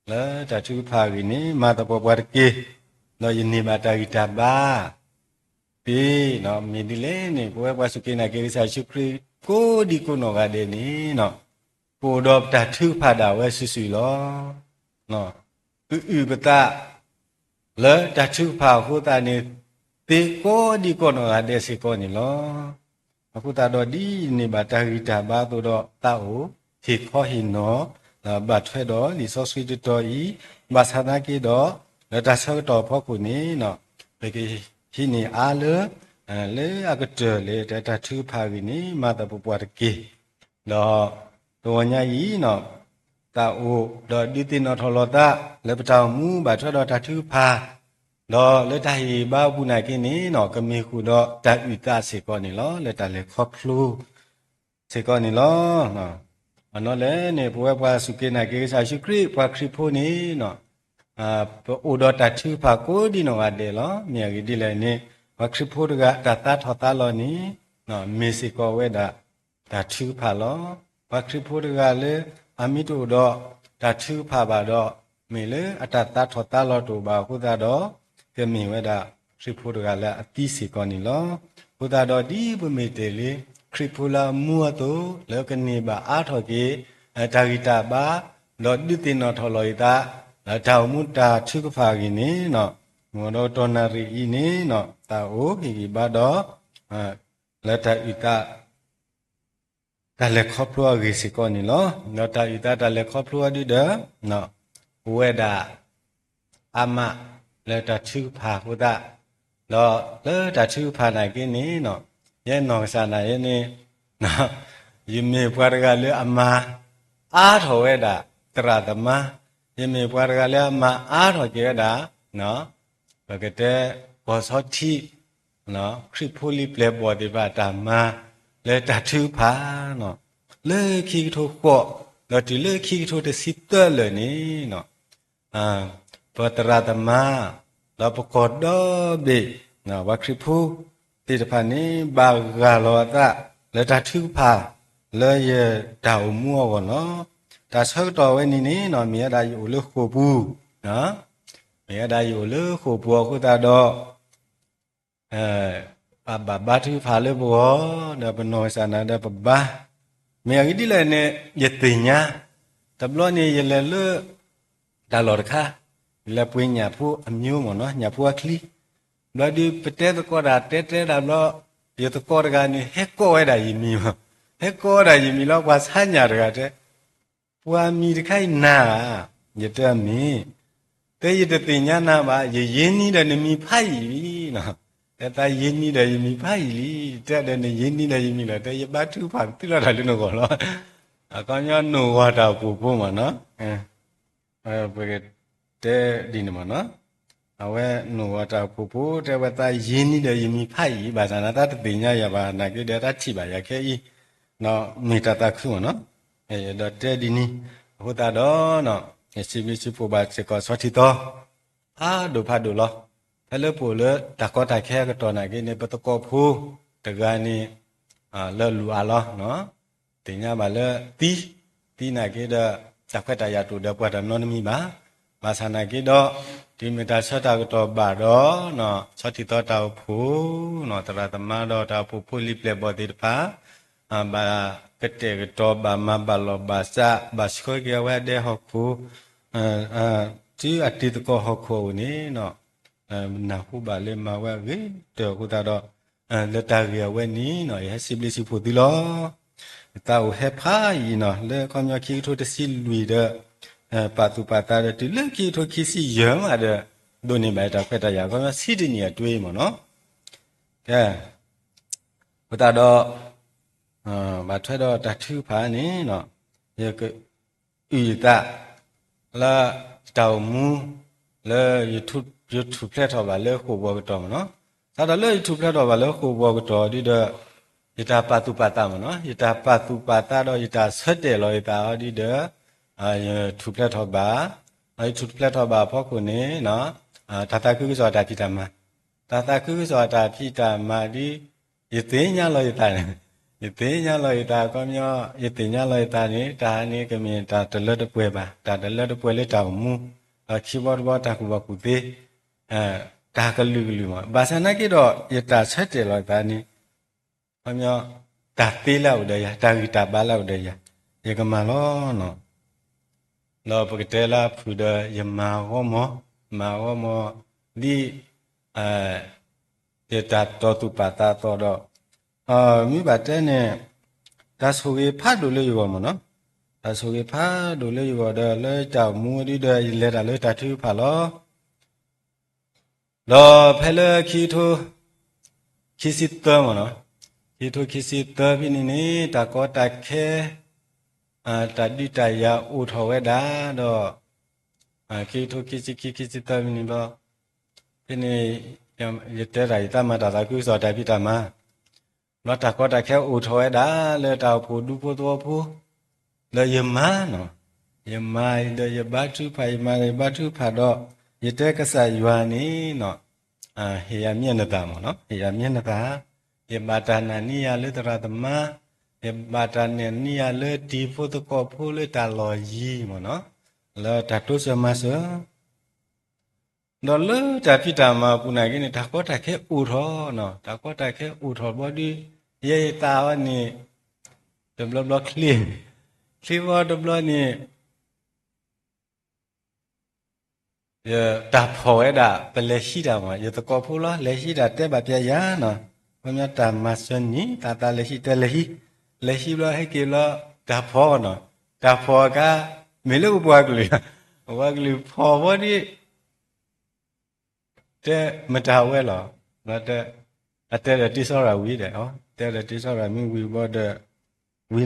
လၢတၢ်ထုကဖၣ်အဂ့ၢ်န့ၣ် မၤသပှၢ်ပှၢ်တက့ၢ်. ဒီးယန့ၢ်ဘၣ်တၢ်ဂံၢ်တၢ်ဘါ ပ့ၤ မ့ၢ်ဒ်လဲၣ်န့ၣ် ပဝဲပှၤစူၢ်က့ၤနာ်က့ၤကစၢ်ယ့ၣ်ၡူးခရံာ် ကိးဒံကိးနီၢ်ဂၤဒဲးန့ၣ် ပအိၣ်ဒီးပတၢ်ထုကဖၣ်ဒၣ်ဝဲစုာ်စုာ်လီၤ. ပအုၣ်ပသး လၢတၢ်ထုကဖၣ်အဃိသတးန့ၣ် သ့ကိးဒံကိးနီၢ်ဂၤဒဲးစ့ၢ်ကီးန့ၣ်လီၤ. အဃိသတးဒီးဒ်ယန့ၢ်ဘၣ်တၢ်ဂံၢ်တၢ်ဘါအသိးဒီး သးအိၣ်ဟ့ၣ်ခီဟ့ၣ်နီၤ ဘၣ်ထွဲဒီးလံာ်စီဆှံတတီၤအံၤ, ဘၣ်ဆၣ်သနာ်က့ဒီး လၢတၢ်ဆၢကတီၢ်အဖီခိၣ်န့ၣ် ပကဟံးန့ၢ်အါလၢ လၢအကတၢၢ်လၢတၢ်ထုကဖၣ်အဂ့ၢ်န့ၣ် မၤသပှၢ်ပှၢ်တက့ၢ်. ဒီးတဂီၤညါအံၤ သးအိၣ်ဒီးဒုးသ့ၣ်နီၣ်ထီၣ်လီၤသး လၢပတၢ်အိၣ်မူဘၣ်ထွဲဒီးတၢ်ထုကဖၣ်, ဒီးလၢတၢ်ဟ့ၣ်ဂံၢ်ဘါအပူၤနာ်က့န့ၣ် ကမ့ၢ်ဃုာ်ဒီးတၢ်အုၣ်သးစ့ၢ်ကီးန့ၣ်လီၤ. လၢတၢ်လဲၤခီဖျိ စ့ၢ်ကီးန့ၣ်လီၤ. အနီၢ်လဲၣ်န့ၣ် ပဝဲပှၤစူၢ်က့ၤနာ်က့ၤကစၢ်ယ့ၣ်ၡူးခရံာ် ပှၤခရံာ်ဖိန့ၣ် ပအိၣ်ဒီးတၢ်ထုကဖၣ်ကိးဒံနီၢ်ဂၤဒဲးလီၤ. မ့ၢ်အဂ့ၢ်ဒ်လဲၣ်န့ၣ် ပှၤခရံာ်ဖိတဂၤအတၢ်သးထီၣ်သးလီၤန့ၣ် မ့ၢ်စ့ၢ်ကီးဝဲဒၣ် တၢ်ထုကဖၣ်လီၤ. ပှၤခရံာ်ဖိတဂၤလၢ အမ့ၢ်တအိၣ်ဒီးတၢ်ထုကဖၣ်ဘၣ်ဒီး မ့ၢ်လၢအတၢ်သးထီၣ်သးလီၤတအိၣ်ဘၣ်အဃိသတးဒီး ကမ့ၢ်ဝဲဒၣ်ခရံာ်ဖိတဂၤလၢအသံစ့ၢ်ကီးန့ၣ်လီၤ. အဃိသတးဒီးဒ်ပမ့ၢ်တ့ၢ်လံ ခရံာ်ဖိလၢအမူအသိး လၢကန့ၢ်ဘၣ်အါထီၣ်က့ၤ တၢ်ဂံၢ်တၢ်ဘါ ဒီးဒုးသ့ၣ်နီၣ်ထီၣ်လီၤအသး လၢတၢ်အိၣ်မူတၢ်ထုကဖၣ်အဂ့ၢ်န့ၣ် မ့ၢ်ဒီးတီၢ်နၣ်ရံၣ်အံၤန့ၣ် သးအိၣ်ဟ့ၣ်ဂံၢ်ဘါဒီး လၢတၢ်အုၣ်သး တၢ်လဲၤခီဖျိအဂ့ၢ်စ့ၢ်ကီးန့ၣ်လီၤ. ဒီးတၢ်အုၣ်သးတၢ်လဲၤခီဖျိအဒုဒီး အိၣ်ဝဲဒၣ် အါမး လၢတၢ်ထုကဖၣ်အဃိသတး ဒီးလၢတၢ်ထုကဖၣ်နာ်က့န့ၣ် ယဲနီၢ်ကစၢ်ဒၣ်ယဲန့ၣ် ယမ့ၢ်ပှၤတဂၤလၢအမၤအါထီၣ်ဝဲဒၣ် သရၣ်သမါ, ယမ့ၢ်ပှၤတဂၤလၢအမၤအါထီၣ်က့ၤဝဲဒၣ် ပကတဲ ကီၢ်ဆီထံး ခရံာ်ဖိလံၤပျဲၢ်ဘီၣ်သ့ၣ်တဖၣ်အတၢ်မၤ လၢတၢ်ထုကဖၣ် လၢခံကထိဃိး ဒီးတုၤလၢခံကထိတဆံသၢလၢာ်န့ၣ် ပသရၣ်သမါ ဒီးပကီၢ်ဒီဘ့ၣ် ပှၤခရံာ်ဖိသ့ၣ်တဖၣ်န့ၣ် ဘၣ်ဂၢ်လီၤအသး လၢတၢ်ထုကဖၣ် လၢယတၢ်အိၣ်မူအဂီၢ်လီၤ. တၢ်ဆၢကတီၢ်ဝဲန့ၣ်န့ၣ် မ့ၢ်ဝဲဒၣ်ယအိၣ်လၢဃိာ်ပူၤ မ့ၢ်ဝဲဒၣ်ယအိၣ်လၢဃိာ်ပူၤအဃိသတးဒီး အဘၣ်ဘါထုကဖၣ်လၢပဂီၢ် ဒီးပနီၢ်ကစၢ်ဒၣ်ဒီးပဘါ, မ့ၢ်အဂ့ၢ်ဒ်လဲၣ်န့ၣ် ယသ့ၣ်ညါ, တဘျီန့ၣ်ယလဲၤလၢ တၢ်လီၢ်တခါ, ယလဲၤပှ့ၤညၣ်ဖိအမျိုးမ့ၢ်နီၤ ညၣ်ဖိအချံ, ဘျီဒုးပတဲသကိးတၢ်တဲတဲဒၣ်ဘျီ, ယသကိးတဂၤန့ၣ် ဟဲကိးဝဲဒၣ်ယမံၤမ့ၢ် ဟဲကိးဒၣ်ယမံၤလီၤ. ပှၤဆါညၣ်တဂၤတဲ, ပှၤမံၤတခါအံၤနၤဧါ. ယတဲမ့ၢ်, တဲယတသ့ၣ်ညါနၤဘၣ်, ယယ့ၢ်နံၤဒီးနမံၤဖးယံာ်လံနီၤ. တဲသးယ့ၢ်နံၤဒီးယမံၤဖးယံာ်လံ, တဲဒီးနယ့ၢ်နံၤဒီးယမံၤလီၤ, တဲယဘါထုကဖၣ်ကသံလီၤတၢ်လၢနဂီၢ်လီၤ. အခီပညီနိၣ်ဂီၤတၢ်အိၣ်ဖှိၣ်ဖိမ့ၢ်နီၤ. ပကတဲဒ်န့ၣ်မ့ၢ်နီၤ, အဝဲနိၣ်ဂီၤတၢ်အိၣ်ဖှိၣ်ဖိ တဲဝဲသးယ့ၢ်နံၤဒီးယမံၤဖးယံာ် ဘၣ်ဆၣ်သနာ်က့တသ့ၣ်ညါယၤဘၣ် နာ်က့ဒီးတၢ်ထံၣ်ဘၣ်ယၤခဲအံၤ, ဒီးမ့ၢ်တၢ်သးခုမ့ၢ်နီၤ. ဒီးတဲဒ်န့ၣ်, အဃိသတးဒီး စံးဘျုးစံးဖှိၣ်ဘၣ်စ့ၢ်ကီးဆီထံသီ ဖးဒိၣ်ဖးဒိၣ်လီၤ. ဖဲလၢပအိၣ်လၢတၢ်ကီတၢ်ခဲအကတီၢ်နာ်က့န့ၣ် ပသကိးဖိတဂၤန့ၣ် လၢလူၤအါလီၤ သ့ၣ်ညါဘၣ်လၢသံ, သံနာ်က့ဒီး တၢ်ခွဲးတၢ်ယာ်တအိၣ်ဒီးပှၤတနီတမံၤဘၣ်. ဘၣ်ဆၣ်နာ်က့ဒီး တုၤမ့ၢ်တၢ်ဆၢတၢ်ကတီၢ်ဘၣ်ဒီး ဆီထံသီတၢ်အိၣ်ဖှိၣ် သရၣ်သမါဒီးတၢ်အိၣ်ဖှိၣ်ဖိလံၤပျဲၢ်ဘီၣ်သ့ၣ်တဖၣ် ဘၣ်ကတဲာ်ကတီၤ ဘၣ်မၤဘၣ်လီၢ်ဘၣ်စး ဘၣ်ဆှၢက့ၤအဝဲအဒဲဟီၣ်ခိၣ် တုၤအတံၤသကိးဟီၣ်ခိၣ်အအိၣ်န့ၣ် နၢ်ဟူဘၣ်လၢမၤဝဲအဂ့ၤကတၢၢ်အဃိသတးဒီး လၢတၢ်ဂ့ၢ်အဝဲန့ၣ် ယဟဲစံးဘျုးစံးဖှိၣ်သုလီၤ. ယသးအိၣ်ဟဲဖးယံာ်နီၤ လၢခီပညီခံကထိတဆံလွံၢ်ဒီး ပာ်သူၣ်ပာ်သးဒီးတုၤလၢခံကထိခံဆံယဲၢ်မးဒီး ဒိးန့ၢ်ဘၣ်ယတၢ်ခွဲးတၢ်ယာ် ခီပညီဆံတနံၣ်အတွ့မ့ၢ်နီၤ. ကဲ အဃိသတးဒီး ဘၣ်ထွဲဒီးတၢ်ထုကဖၣ်န့ၣ် ယကအုၣ်ယသး လၢတၢ်အိၣ်မူ လၢ ယထူၣ်ဖျဲးထီၣ်ဘၣ်လၢဃိာ်ဘီၣ်ကတီၢ်မ့ၢ်နီၤ. စးထီၣ်လၢယထူၣ်ဖျဲးထီၣ်ဘၣ်လၢဃိာ်ဘီၣ်ကတီၢ်ဒ်ဒီး ယတၢ်ပာ်သူၣ်ပာ်သးမ့ၢ်နီၤ ယတၢ်ပာ်သူၣ်ပာ်သးဒီးယတၢ်ဆၢတဲာ်လီၤယသးအီၤဒ်ဒီး ယထူၣ်ဖျဲးထီၣ်ဘၣ်, ဒီးယထူၣ်ဖျဲးထီၣ်ဘၣ်အဖီခိၣ်န့ၣ် တၢ်သးခုကစီၣ်တၢ်ဖံးတၢ်မၤ, တၢ်သးခုကစီၣ်တၢ်ဖံးတၢ်မၤဒ် ယသ့ၣ်ညါလီၤယသးန့ၣ်, ယသ့ၣ်ညါလီၤယသး ခီပညီ ယသ့ၣ်ညါလီၤယသးန့ၣ် တၢ်န့ၣ်ကမ့ၢ်တၢ်တလၢတပှဲၤဘၣ်, တၢ်တလၢတပှဲၤလၢတၢ်အိၣ်မူ, ဒီးခံဘီတဘီတၢ်ကူၣ်ဘၣ်ကူၣ်သ့ တၢ်ကလုာ်ကလုာ်မး, ဘၣ်ဆၣ်နာ်က့ဒီး ယတၢ်ဆၢတဲာ်လီၤယသးန့ၣ် ခီပညီ တၢ်သ့လၢအအိၣ်ဒီးယၤ, တၢ်ဂံၢ်တၢ်ဘါလၢအအိၣ်ဒီးယၤ, ယကမၤလီၤနီၤ. ဒီးပကတဲလၢအဖုၣ်ဒီး ယမၤအဂီၢ်မီၢ်, မၤအဂီၢ်မီၢ် ဒ် ယတၢ်တီၢ်သူၣ်ပာ်သးအသိးဒီး မ့ၢ်ဘၣ်တဲန့ၣ် တၢ်ဆိၣ်ဂ့ၤဖးဒိၣ်လၢယဂီၢ်မ့ၢ်နီၤ, တၢ်ဆိၣ်ဂ့ၤဖးဒိၣ်လၢယဂီၢ်ဒီး လၢတၢ်အိၣ်မူဒ်ဒီး ယလဲၤတၢ်လၢတၢ်ထုကဖၣ်လီၤ. ဒီးဖဲလၢခံကထိ ခံဆံသၢမ့ၢ်နီၤ, ခံကထိခံဆံသၢဖဲန့ၣ်န့ၣ် တၢ်ကီတၢ်ခဲ တၢ်ဒုးတၢ်ယၤအိၣ်ထီၣ်ဝဲဒၣ်ဒီး ခံကထိခံဆံခံ ခံဆံသၢဖဲန့ၣ်ဘျီ ဖဲန့ၣ် ယတဲတၢ်ယသးမၤတၢ်သးခုကစီၣ်တၢ်ဖံးတၢ်မၤ ဘျီတၢ်ကီတၢ်ခဲအိၣ်ထီၣ်ဝဲဒၣ်လၢတၢ်အိၣ်ဖှိၣ်ဒူဖိသဝီဖိ ဒီးယမၤနီၤ, ယမၤဒီးယဘါထုကဖၣ် ယမၤဒီးယဘါထုကဖၣ်ဒီး ယတဲကစၢ်ယွၤန့ၣ်နီၤ ဟ့ၣ်ယၤမ့ၢ်နသးမ့ၢ်နီၤ, ဟ့ၣ်ယၤမ့ၢ်နသး, ယဘၣ်တၢ်နာ်န့ၢ်ယၤလၢသရၣ်သမါ, ယဘၣ်တၢ်နာ်န့ၢ်ယၤလၢတံၤဖိသကိးဖိလၢတၢ်လီၢ်ယံၤမ့ၢ်နီၤ, လၢတၢ်တိစၢၤမၤစၢၤ ဒီးလၢတၢ်ဖံးတၢ်မၤအပူၤနာ်က့န့ၣ် တၢ်ကီတၢ်ခဲအိၣ်ထီၣ်နီၤ, တၢ်ကီတၢ်ခဲအိၣ်ထီၣ်ဘီဒုး ယဲယသးအီၤန့ၣ် တဘျီဘျီချ့, ချ့ဘီတဘျီန့ၣ် ယတၢ်ဖီၣ်ဝဲဒၣ် ပလဲၤဟံးတၢ်မး ယသကိးဖိလီၤ လဲၤဟံးတၢ်တဲဘၣ်ပျဲယၤနီၤ, ခီပညီတၢ်မၤစၢၤန့ၣ် သးသးလဲၤဟံး တဲလဲၤဟံး, လဲၤဟံးဘျီဟဲက့ၤဘျီ တၢ်ဖီၣ်နီၤ, တၢ်ဖီၣ်အခါ မ့ၢ်လၢပပှၤကလုာ်, ပပှၤကလုာ်ဖီၣ်ဘီဒုး တဲမတၤဝဲလီၤ, အတဲဒီးတ့စီရၤဝံၤဒီး တဲဒီးတ့စီရၤမ့ၢ်ဝံၤဘီဒီး ဝံၤလီၤ, ဘျီ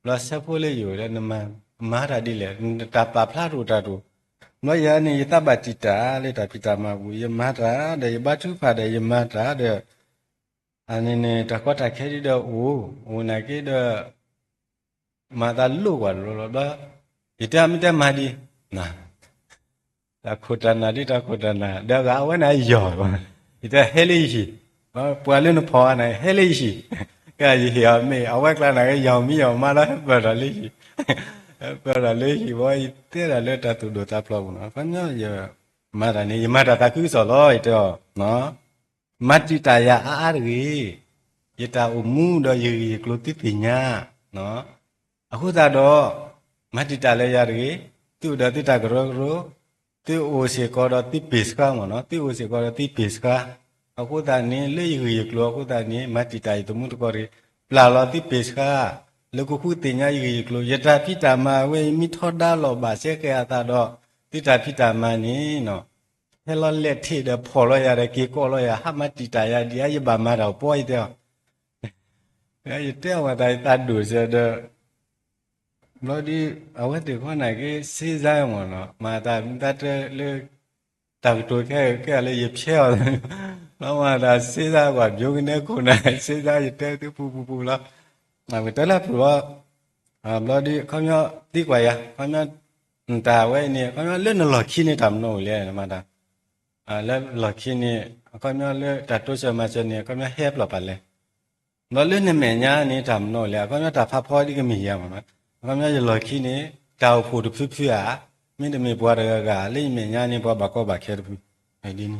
ဆၢဖိလၢယအိၣ်ဒီး နမၤတၢ်ဒ်လဲၣ် နတၢ်ပာ်ဖျါတအိၣ်တၢ်တအိၣ်, ဘျီယၤန့ၣ် ယသးဘၣ်တံာ်တာ်လၢတၢ်ဖံးတၢ်မၤပူၤ ယမၤတၢ်ဒီး ယဘါထုကဖၣ်ဒီး ယမၤတၢ်ဒီး အန့ၣ်န့ၣ် တၢ်ကီတၢ်ခဲဒ်ဒီးအိၣ်, အိၣ်နာ်က့ဒီး မၤသးလိၣ်ကွၢ်တဘျီဘျီဘျီ, ယတဲမ့ၢ်တဲမၤဒံး, တၢ်ခိၣ်တၢ်နၢ်ဒ်တၢ်ခိၣ်တၢ်နၢ် ဒီးဂၤအဝဲန့ၣ်ယီၤ, ယတဲဟဲလၢယဟံၣ်, ပှၤလၢနဖီၣ်အါန့ၣ် ဟဲလၢယဟံၣ်, ကယဟ့ၣ်အီၤမ့ၢ် အဝဲကျါန့ၣ် ယီၤမ့ၢ်ယီၤမးလီၤ ဟဲပၢၢ်ထီၣ်လၢဟံၣ်, ဟဲပၢၢ်ထီၣ်လၢဟံၣ်ဘီ ယတဲဒၣ်လၢတၢ်သူၣ်ဒိၣ်သးဖျိးပူၤနီၤ, ခီပညီယမၤတၢ်န့ၣ် ယမၤတၢ်သးခုကစီၣ်လီၤ ယတဲအီၤ မၤတံာ်တာ်ယၤအါအါတဂ့ၤ, ယတၢ်အိၣ်မူဒီးယဂ့ၢ်ယကျိၤသုသ့ၣ်ညါ, အဃိသတးဒီး မၤတံာ်တာ်လၢယၤတဂ့ၤ, သုအိၣ်ဒီးသုတၢ်ကရၢကရိ, သုအိၣ်စ့ၢ်ကီးဒီးသုပ့ၢ်စခါမ့ၢ်နီၤ, သုအိၣ်စ့ၢ်ကီးဒီးသုပ့ၢ်စခါ, အဃိသတးန့ၣ် လၢယဂ့ၢ်ယကျိၤအဃိသတးန့ၣ် မၤတံာ်တာ်ယသမူသကိးတဂ့ၤ, ပျၢ်လီၤသုပ့ၤဆှါ, လၢကဃုသ့ၣ်ညါယဂ့ၢ်ယကျိၤ, ယတၢ်ဖံးတၢ်မၤဝဲ ယမ့ၢ်ထီဒါလီၤဘၣ်စဲဃဲၤအသးဒီး သုတၢ်ဖံးတၢ်မၤန့ၣ်, ဟဲလီၤလဲၣ်ထံးဒီးဖီၣ်လီၤယၤဒီးက့ၤကိးလီၤယၤ ဟးမၤတံာ်တာ်ယၤဒ်အံၤ ယဘၣ်မၤတၢ်အိၣ်ပီယတဲအီၤ, ယတဲအီၤမၤသးယသးဒိၣ်စၢၤဒီး ဘျီဒုး အဝဲသ့ၣ်ဃီန့ၣ်က့ စ့စါမ့ၢ်နီၤ မၤသးမ့ၢ်သးတလၢ တၢ်ကတိၤခဲကဲလၢယဖျဲအီၤ, ဘျီမၤသးစ့စါကွၢ် ဘျိကနဲခိၣ်နၤ စ့စါယတဲသုပူၤပူၤပူၤလီၤ, ကတဲလၢဖုၣ်လီၤ, ဘျီဒုး ခီပညီသံကွၢ်ယၤ ခီပညီ တၢ်ဝဲအံၤန့ၣ် ခီပညီလၢနလီၢ်ခံန့ၣ် တၢ်မနုၤအိၣ်လဲၣ် မၤသး လၢလီၢ်ခံန့ၣ် အခီပညီလၢတၢ်တိစၢၤမၤစၢၤန့ၣ် အခီပညီဟဲပျီၢ်ပာ်လဲၣ်, ဘျီလၢနမဲာ်ညါန့ၣ် တၢ်မနုၤလဲၣ် အခီပညီတၢ်ဖးဖီဒ်ကမ့ၢ်ယၤမ့ၢ်နီၤ, အခီပညီယလီၢ်ခံန့ၣ် တၢ်အိၣ်ဖှိၣ်တဖုဖုဧါ, မ့တမ့ၢ်ပှၤတဂၤဂၤ လၢယမဲာ်ညါန့ၣ် ပှၤဘၣ်ကီဘၣ်ခဲတဖု, ဒ်န့ၣ်,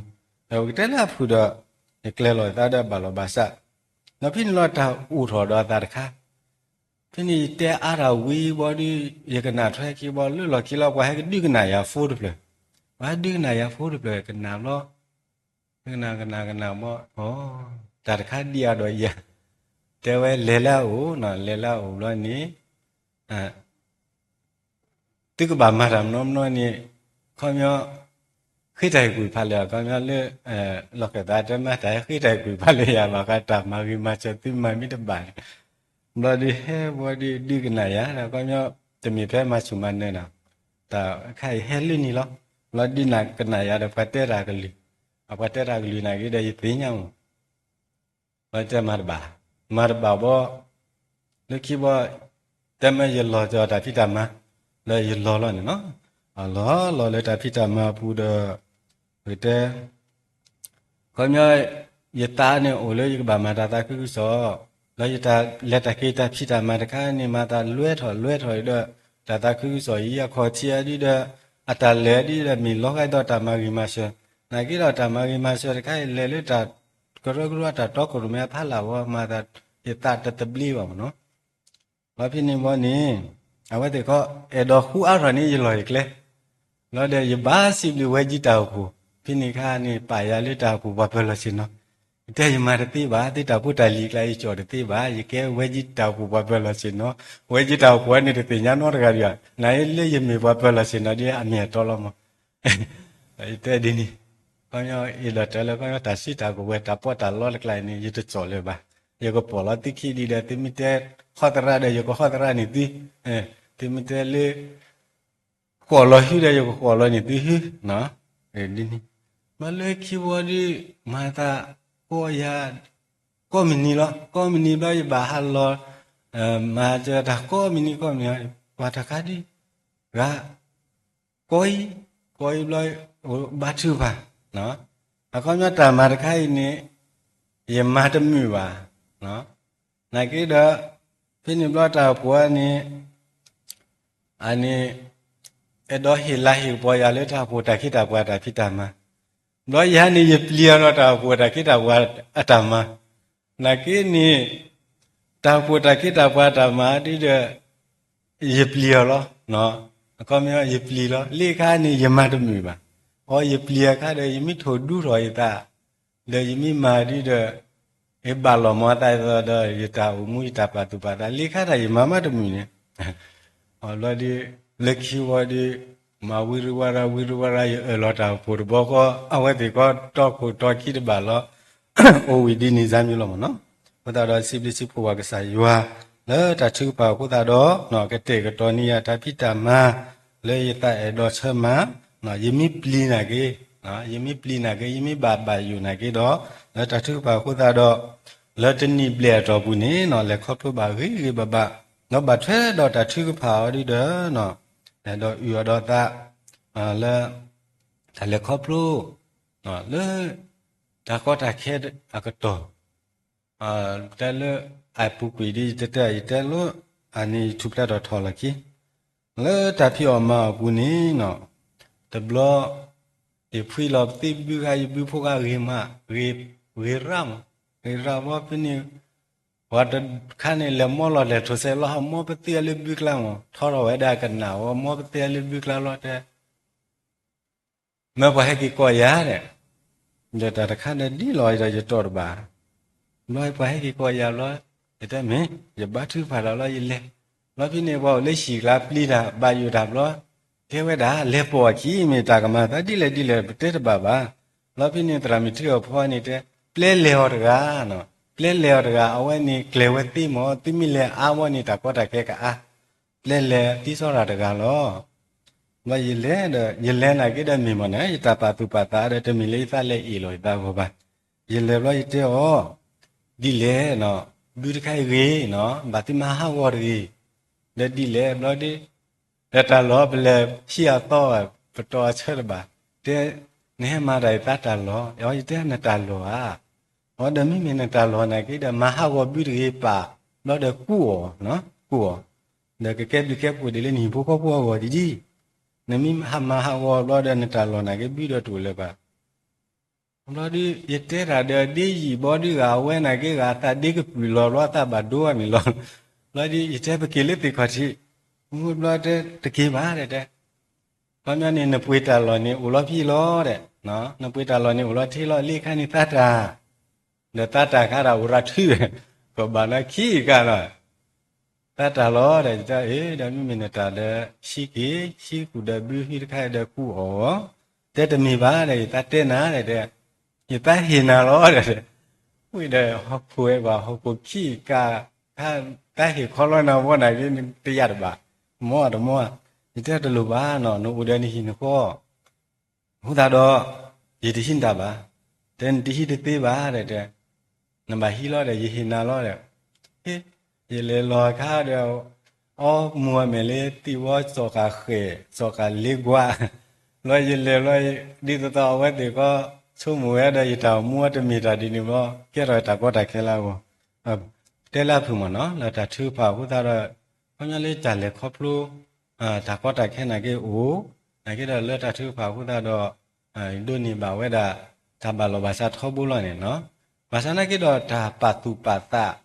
ပကတဲလၢအဖုၣ်ဒီး ယကျဲၤလီၤသးဒီးဘၣ်လီၤဘၣ်စး, ဒီးဖဲန့ၣ်လီၤတၢ်အိၣ်ထီၣ်ဒီးအသးတခါ ဖဲန့ၣ်ယတဲအါတၢ်ဝံၤဘီဒုး ယကနၣ်ထွဲခံဘီ လၢလီၢ်ခံလီၤ ပှၤဟဲကဒုးကနၣ်ယၤဖိတဖျၢၣ်, ပှၤဟဲဒုးကနၣ်ယၤဖိတဖျၢၣ် ကနၣ်ဘျီ, ကနၣ်ကနၣ်ကနၣ်ဘီ, တၢ်တခါဒံးအါဒီးယၤ, တဲဝဲလဲၤလၢအအိၣ်, လဲၤလၢအအိၣ်ဘျီန့ၣ် သုကဘၣ်မၤတၢ်မနီမနီန့ၣ်, ခီပညီ ဃ့တၢ်ဟ့ၣ်ကွံာ်ဖးလၢ ခီပညီလၢ လီၢ်ခၢၣ်သးတဲမၤတၢ်ဃ့တၢ်ဟ့ၣ်ကွံာ်ဖးလၢယၤဘၣ်ဃး တၢ်မၤဂ့ၤမၤစၢၤသုမၤမ့ၢ်တဘၣ်န့ၣ်, ဘျီဒုးဟဲဘီဒုးဒုးကနၣ်ယၤဒီး ခီပညီ တမ့ၢ်ဖဲမၤဆူၣ်မၤနၢၤနီၤ, တၢ်ခါအံၤဟဲလၢန့ၣ်လီၤ, ဘျီဒုးနၢ်ကနၣ်ယၤဒီးပှၤတဲတၢ်ကလုၢ်, အပှၤတဲတၢ်ကလုၢ်နာ်က့ဒီးယသ့ၣ်ညါမး ဘျီတဲမၤတဘၣ်, မၤတဘၣ်ဘီ, လၢခံဘီ, တဲမ့ၢ်ယလီၤကီတၢ်ဖံးတၢ်မၤ, လၢယလီၤလီၤန့ၣ်နီၤ, အလီၤလီၤလၢတၢ်ဖံးတၢ်မၤအပူၤဒီး, ပကတဲ, ခီပညီ, ယသးန့ၣ်အိၣ်လၢယကဘၣ်မၤတၢ်သးခုကစီၣ်, လၢယတၢ်လဲၤတၢ်က့ၤတၢ်ဖံးတၢ်မၤတခါန့ၣ် မၤသးလွဲထီၣ်လွဲထီၣ်ဒီး, တၢ်သးခုကစီၣ်အံၤအခီၣ်ထံးအဒုဒီး, အတၢ်လဲၤဒုဒီးမ့ၢ်လီၤဂာ်ဒီးတၢ်မၤဂ့ၤမၤစၢၤ, နာ်က့ဒီးတၢ်မၤဂ့ၤမၤစၢၤတခါအံၤလဲၤလၢတၢ် ကရၢကရိအတၢ်တီခိၣ်ရိၣ်မဲအဖီလာ်ဝဲ မၤသးယသးတသဘျ့ဘၣ်မ့ၢ်နီၤ, ဘၣ်ဖဲန့ၣ်ဘီန့ၣ်, အဝဲသ့ၣ်ခီ, အဲၣ်ဒိးဃုအါထီၣ်န့ၣ်ယလီၢ်ယကျဲ, လီၤဒီးယဘၣ်စံးဘျုးဝဲကံတၢ်အိၣ်ဖှိၣ်, ဖဲန့ၣ်ခါန့ၣ် ပာ်ယၤလၢတၢ်အိၣ်ဖှိၣ်ပှၤပၢၤလီၢ်ဆ့ၣ်နီၤ, ယတဲယမၤတသ့ဘၣ်, သုတၢ်ဖိတၢ်လံၤကျါယကၠီၣ်တသ့ဘၣ်, ယကဲဝဲကံတၢ်အိၣ်ဖှိၣ်ပှၤပၢၤလီၢ်ဆ့ၣ်နီၤ, ဝဲကံတၢ်အိၣ်ဖှိၣ်န့ၣ်တသ့ၣ်ညါနီတဂၤဒံးဧါ, နလၢယမ့ၢ်ပှၤပၢၤလီၢ်ဆ့ၣ်နီၤဒ်အမ့ၢ်အတီလီၤမး ယတဲဒ်န့ၣ်, ခီပညီအ့ၣ်လိာ်တဲလၢခီပညီတၢ်စံးတၢ်ကဝဲၤတၢ်ပီးတၢ်လီတကျါန့ၣ် ယတကၠီၣ်လၢၤဘၣ်, ယကပိာ်လီၤသုခံဒ်ဒီး သုမ့ၢ်တဲဟီသရၣ်ဒီးယကဟီသရၣ်န့ၣ်သု, သုမ့ၢ်တဲလၢ ဃီၣ်လီၤဟုဒီးယကဃီၣ်လီၤန့ၣ်သုဟု, ဒ်န့ၣ်, ဘျီလၢခံဘီဒုး မၤသး ကိးယၤ ကိးမုၢ်နံၤလီၤ, ကိးမုၢ်နံၤဘျီယဘၣ်ဟးလီၤ, မၤစၢၤတၢ်ကိးမုၢ်နံၤကိးမုၢ်နံၤ, ပှၤတခါဒုး, ဂၤ, ကိးအံၤ, ကိးအံၤဘျီ, ဘါထုကဖၣ်, အခီပညီတၢ်မၤတခါအံၤန့ၣ်, ယမၤတမုာ်ဘၣ်, နာ်က့ဒီး, ဖဲန့ၣ်ဘျီတၢ်အိၣ်ဖှိၣ်န့ၣ် အန့ၣ်, အဲၣ်ဒိးဟ့ၣ်လၤဟ့ၣ်ကပီၤယၤလၢတၢ်အိၣ်ဖှိၣ်တၢ်ခ့တၢ်ပှၤတၢ်ဖံးတၢ်မၤ, ဘျီယၤန့ၣ်ယပျံၤအီၤဒီးတၢ်အိၣ်ဖှိၣ်တၢ်ခ့တၢ်ပှၤအတၢ်မၤ, နာ်က့န့ၣ်, တၢ်အိၣ်ဖှိၣ်တၢ်ခ့တၢ်ပှၤတၢ်မၤဒ်ဒီး, ယပျံၤအီၤလီၤ, အခီပညီယပျံၤလီၤ, လၢခါန့ၣ်ယမၤတမုာ်ဘၣ်, အီယပျံၤအခါဒီးယမ့ၢ်ထိၣ်ဒူထီၣ်ယသး ဒီးယမ့ၢ်မၤဒ်ဒီး, ယဘၣ်လီၤမၤသးအသးဒီး ယတၢ်အိၣ်မူယတၢ်ပာ်သူၣ်ပာ်သး လၢခါတၢ်ယမၤမးတမုာ်န့ၣ်, ဘျီဒုး, လၢခံဝံၤဒီး, မၤဝံရူဝါရၤဝံရူဝါရၤ ယအၢၣ်လီၤတၢ်အိၣ်ဖှိၣ်တဘျီဃီ, အဝဲသ့ၣ်ခီတီခိၣ်တီခံတဘၣ်လီၤ, အိၣ်ဝံၤဒ်န့ၣ်စၢ်မံၤလီၤမ့ၢ်နီၤ, အဃိသတးဒီးစံးဘျုးစံးဖှိၣ်ပှၤကစၢ်ယွၤ, လၢတၢ်ထုကဖၣ်အဃိသတးဒီး, ကတဲာ်ကတီၤန့ၢ်ယၤတၢ်ဖံးတၢ်မၤ, လၢယသးအဲၣ်ဒိးဆၢမၤ, ယမ့ၢ်ပျံၤနာ်က့, ယမ့ၢ်ပျံၤနာ်က့ ယမ့ၢ်ဘၣ်ဘၣ်ယိၣ်နာ်က့ဒီး, လၢတၢ်ထုကဖၣ်အဃိသတးဒီး, လၢတနံၣ်ဘျဲၣ်အတီၢ်ပူၤန့ၣ် လဲၤခီဖျိဘၣ်ဂ့ၤဂ့ၤဘၣ်ဘၣ်, ဒီးဘၣ်ထွဲဒီးတၢ်ထုကဖၣ်အီၤဒ်ဒီး, အဲၣ်ဒိးအုၣ်အီၤဒီးသး, လၢ, တၢ်လဲၤခီဖျိ, လၢ, တၢ်ကီတၢ်ခဲအကတီၢ် တဲလၢအပူၤကွံာ်ဒ်ယတဲတဲ ယတဲလၢ, အန့ၣ်ယထူၣ်ဖျဲးထီၣ်ထီၣ်လီၤခံ, လၢတၢ်ဖံးအီၣ်မၤအီၣ်အပူၤန့ၣ်, တဘျီ, ယဖှံလီၤပသံဘုခါ ယဘုဖိခါဂ့ၤမး, ဂ့ၤရၣ်မး, ဂ့ၤရၣ်ဘီဖဲန့ၣ်, ပှၤတခါန့ၣ် လဲၤမီလီၤလဲၤထိးစဲးလီၤ ဟးမီပသံအလၢဘုကျါမး ထီထီၣ်ဝဲဒၣ်ကနၣ်ဝဲ မီပသံအလၢဘုကျါလီၤတဲ မ့ၢ်ပှၤဟဲက့ၤကိးယၤဒီး, ဒီးတၢ်တခါဒီးဒ်လီၤဒီးယတီၢ်တဘၣ်, ဘျီပှၤဟဲက့ၤကိးယၤဘျီ, ယတဲမ့ၢ် ယဘါထုကဖၣ်တၢ်လီၤ ယလဲၤ. လီၤဖဲန့ၣ် ပှၤအိၣ်လၢဟံၣ်ကျါပျံၤတၢ် ဘၣ်ယိၣ်တၢ်ဘျီ, တဲဝဲဒၣ် လဲၤပိာ်အခံ မ့ၢ်တၢ်ကမၤသးဒ်လဲၣ်ဒ်လဲၣ် ပတဲတဘၣ်ဘၣ်. လီၤဖဲန့ၣ် သရၣ်မုၣ်ထံအီၤဖီန့ၣ်တဲ ပျဲလဲၤအီၤတဂၤ, ပျဲလဲၤအီၤတဂၤ အဝဲန့ၣ်ကျဲၤဝဲသ့မၢ်, သုမ့ၢ်လဲၤအါဝဲန့ၣ် တၢ်ကီတၢ်ခဲကအါ, ပျဲလဲၤသ့စီတၢ်တဂၤလီၤ. ဘျီယလဲၤဒီး ယလဲၤနာ်က့ဒီးမ့ၢ်မၢ်န့ၣ် ယတၢ်ပာ်သူၣ်ပာ်သးဒီး တမ့ၢ်လၢယသးလဲၤအ့ၣ်လီၤယသးဂီၢ်ဘၣ်. ယလဲၤဘျီယတဲအီၤ, ဒ်လဲၣ်နီၤ, ဘုတခါအံၤဂ့ၤနီၤ, ဘၣ်သုမၤဟးဂီၤတဂ့ၤ, ဒီးဒ်လဲၣ်ဘျီဒီး ဒီးတၢ်လီၢ်ပလဲၤဟံးအသီ, ပတီၢ်အဆၢတဘၣ်, တဲ, နဟဲမၤတၢ်အံၤသးတၢ်လီၢ်, အီၤယတဲနတၢ်လီၢ်ဧါ, အီၤဒီးမ့မ့ၢ်နတၢ်လီၢ်နာ်က့ဒီး မၤဟးဂီၤဘုတဂ့ၤပာ်, ဘျီဒီးကူၣ်အီၤ, ကူၣ်အီၤ, ဒီးကကဲဘျုးကဲဖှိၣ်ဒ်လၢနဟံၣ်ဖိဃီဖိအဂီၢ်ဒ်, နမ့ၢ်ဟးမၤဟးဂီၤဘျီဒီးနတၢ်လီၢ်နာ်က့ဘုဒီးတအိၣ်လၢၤဘၣ်. ဘျီဒုး ယတဲတၢ်ဒီးဒ့ယံာ်ဘီဒုးဂၤ အဝဲနာ်က့ဂၤအသးဒ့ကပုာ်လီၤဘျီအသးဘၣ်ဒိအမံၤလီၤ. ဘျီဒုး ယတဲပက့ၤလၢသ့ၣ်ခီၣ်ထံး, မ့ၢ်ဘျီတဲတက့ၤဘၣ်ဒီးတဲ, ခီပညီန့ၣ် နပှ့ၤတၢ်လီၢ်န့ၣ်အိၣ်လီၤဖဲလီၤဒီး, နပှ့ၤတၢ်လီၢ်န့ၣ်အိၣ်လီၤထဲလီၤလ့ခါန့ၣ်သးတၢ်, ဒီးသးတၢ်ခါဒီးအိၣ်ရၤထု, ကဘၣ်လၢခံကါလီၤ သးတၢ်လီၤဒီး ယတဲအ့ ဒီးမ့မ့ၢ်နတၢ်ဒီး ဟံးက့ၤ ဟံးဃုာ်ဒီးဘုဟံးတခါဒီးကူၣ်အီၤ, တဲတမ့ၢ်ဘၣ်ဒီး ယသးတဲနၤဒီးတဲ, ယသးဟ့ၣ်နၤလီၤဒီး, ဝံၤဒီးဟီၣ်ခိၣ်ဝဲဘၣ်ဟီၣ်ခိၣ်ခံကါ, သးဟ့ၣ်ခီလီၤနၤဘီနာ်က့ တယၤတဘၣ်, မ့ၢ်တမ့ၢ်, ယတဲတလိၣ်ဘၣ်နီၤ နအိၣ်ဒီးနဟံၣ်နဃီ အဃိသတးဒီး ယတဟံးနတၢ်ဘၣ်, တဲနတဟံးတသ့ဘၣ်ဒီးတဲ, နဘၣ်ဟံးလီၤဒီး ယဟ့ၣ်နၤလီၤဒီး, ယလဲၤလီၤခါဒီး အီမူအမဲာ်လၢသံၣ်ဝီ စီၤဃာ်ဃဲၣ် စီၤဃာ်လ့ကွၢ်, ဘျီယလဲၤဘျီ ဒ်သိးသိးအဝဲသ့ၣ်ဃီ ဆိကမိၣ်ဝဲဒီး ယတၢ်အိၣ်မူအတမ့ၢ်တၢ်ဒ်န့ၣ်ဘျီ ကဲထီၣ်တၢ်ကီတၢ်ခဲလၢအဂီၢ်, တဲလၢအဖုၣ်မ့ၢ်နီၤ လၢတၢ်ထုကဖၣ်အဃိသတးဒီး ခီပညီလၢတၢ်လဲၤခီဖျိ တၢ်ကီတၢ်ခဲနာ်က့အိၣ်, နာ်က့ဒီးလၢတၢ်ထုကဖၣ်အဃိသတးဒီး ဒိးန့ၢ်ဘၣ်ဝဲဒၣ် တၢ်ဘၣ်လီၢ်ဘၣ်စးထီဘိလီၤန့ၣ်နီၤ, ဘၣ်ဆၣ်နာ်က့ဒီးတၢ်ပာ်သူၣ်ပာ်သး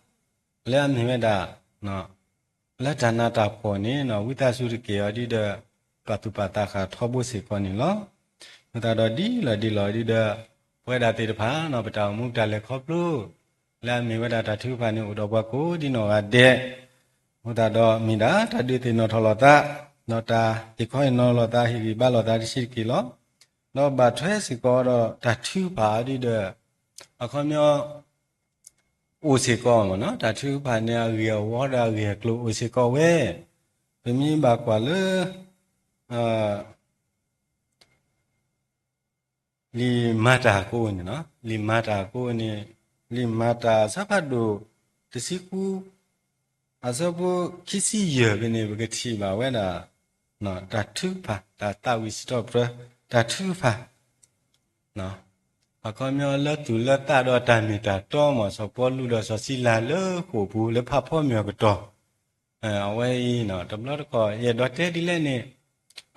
လၢအမ့ၢ်ဝဲဒၣ် လၢတၢ်နးတၢ်ဖှီၣ်န့ၣ်နီၤ ဝံသးစူၤတက့ၢ်အီၤဒ်ဒီး ပာ်သူၣ်ပာ်သးဃာ်ထီဘိစ့ၢ်ကီးန့ၣ်လီၤ. အဃိသတးဒီးဒ်လီၤဒ်လီၤဒ်ဒီး ပဝဲဒၣ်သ့ၣ်တဖၣ်နီၤ ပတၢ်အိၣ်မူတၢ်လဲၤခီဖျိ လၢအမ့ၢ်ဝဲဒၣ်တၢ်ထုကဖၣ်န့ၣ် အိၣ်ဒီးပှၤကိးဒ်နီၢ်ဂၤဒဲး, အဃိသတးဒီးမ့ၢ်ဒၣ်တၢ်ဒုးသ့ၣ်နီၣ်ထီၣ်လိာ်သး, ဒီးတၢ်ဟ့ၣ်ခီဟ့ၣ်နီၤလိာ်သး ဟ့ၣ်ဂံၢ်ဘါလိာ်သးတဆံးတက့ၢ်လီၤ. ဒီးဘၣ်ထွဲစ့ၢ်ကီးဒီးတၢ်ထုကဖၣ်ဒ်ဒီး အခီပညီ အိၣ်စ့ၢ်ကီးမ့ၢ်နီၤ, တၢ်ထုကဖၣ်န့ၣ် အဂ့ၢ်အဝီဒီးအဂ့ၢ်အကျိၤအိၣ်စ့ၢ်ကီးဝဲ, ပမ့ၢ်ဘၣ်ကွၢ်လၢ လံာ်မၤတၢ်ကိးန့ၣ်နီၤ, လံာ်မၤတၢ်ကိးန့ၣ် လံာ်မၤတၢ်အဆၢဖးဒိၣ်တဆံဃု အဆၢဖိခံဆံယဲၢ်ဖဲန့ၣ် ပကထံၣ်ဘၣ်ဝဲဒၣ် တၢ်ထုကဖၣ် တၢ်သးဝံၣ်စံးထီၣ်ပတြၢၤ တၢ်ထုကဖၣ် အခီပညီလၢသူၣ်လၢသးဒီးတၢ်မ့ၢ်တၢ်တီမ့ၢ် စီၤပီလူးဒီးစီၤစံလၤလၢဃိာ်ပူၤလၢဖးဖီမ့ၢ်အကတီၢ်, အဝဲအံၤ တဘျီတခီၣ် ယအဲၣ်ဒိးတဲဒ်လဲၣ်န့ၣ်,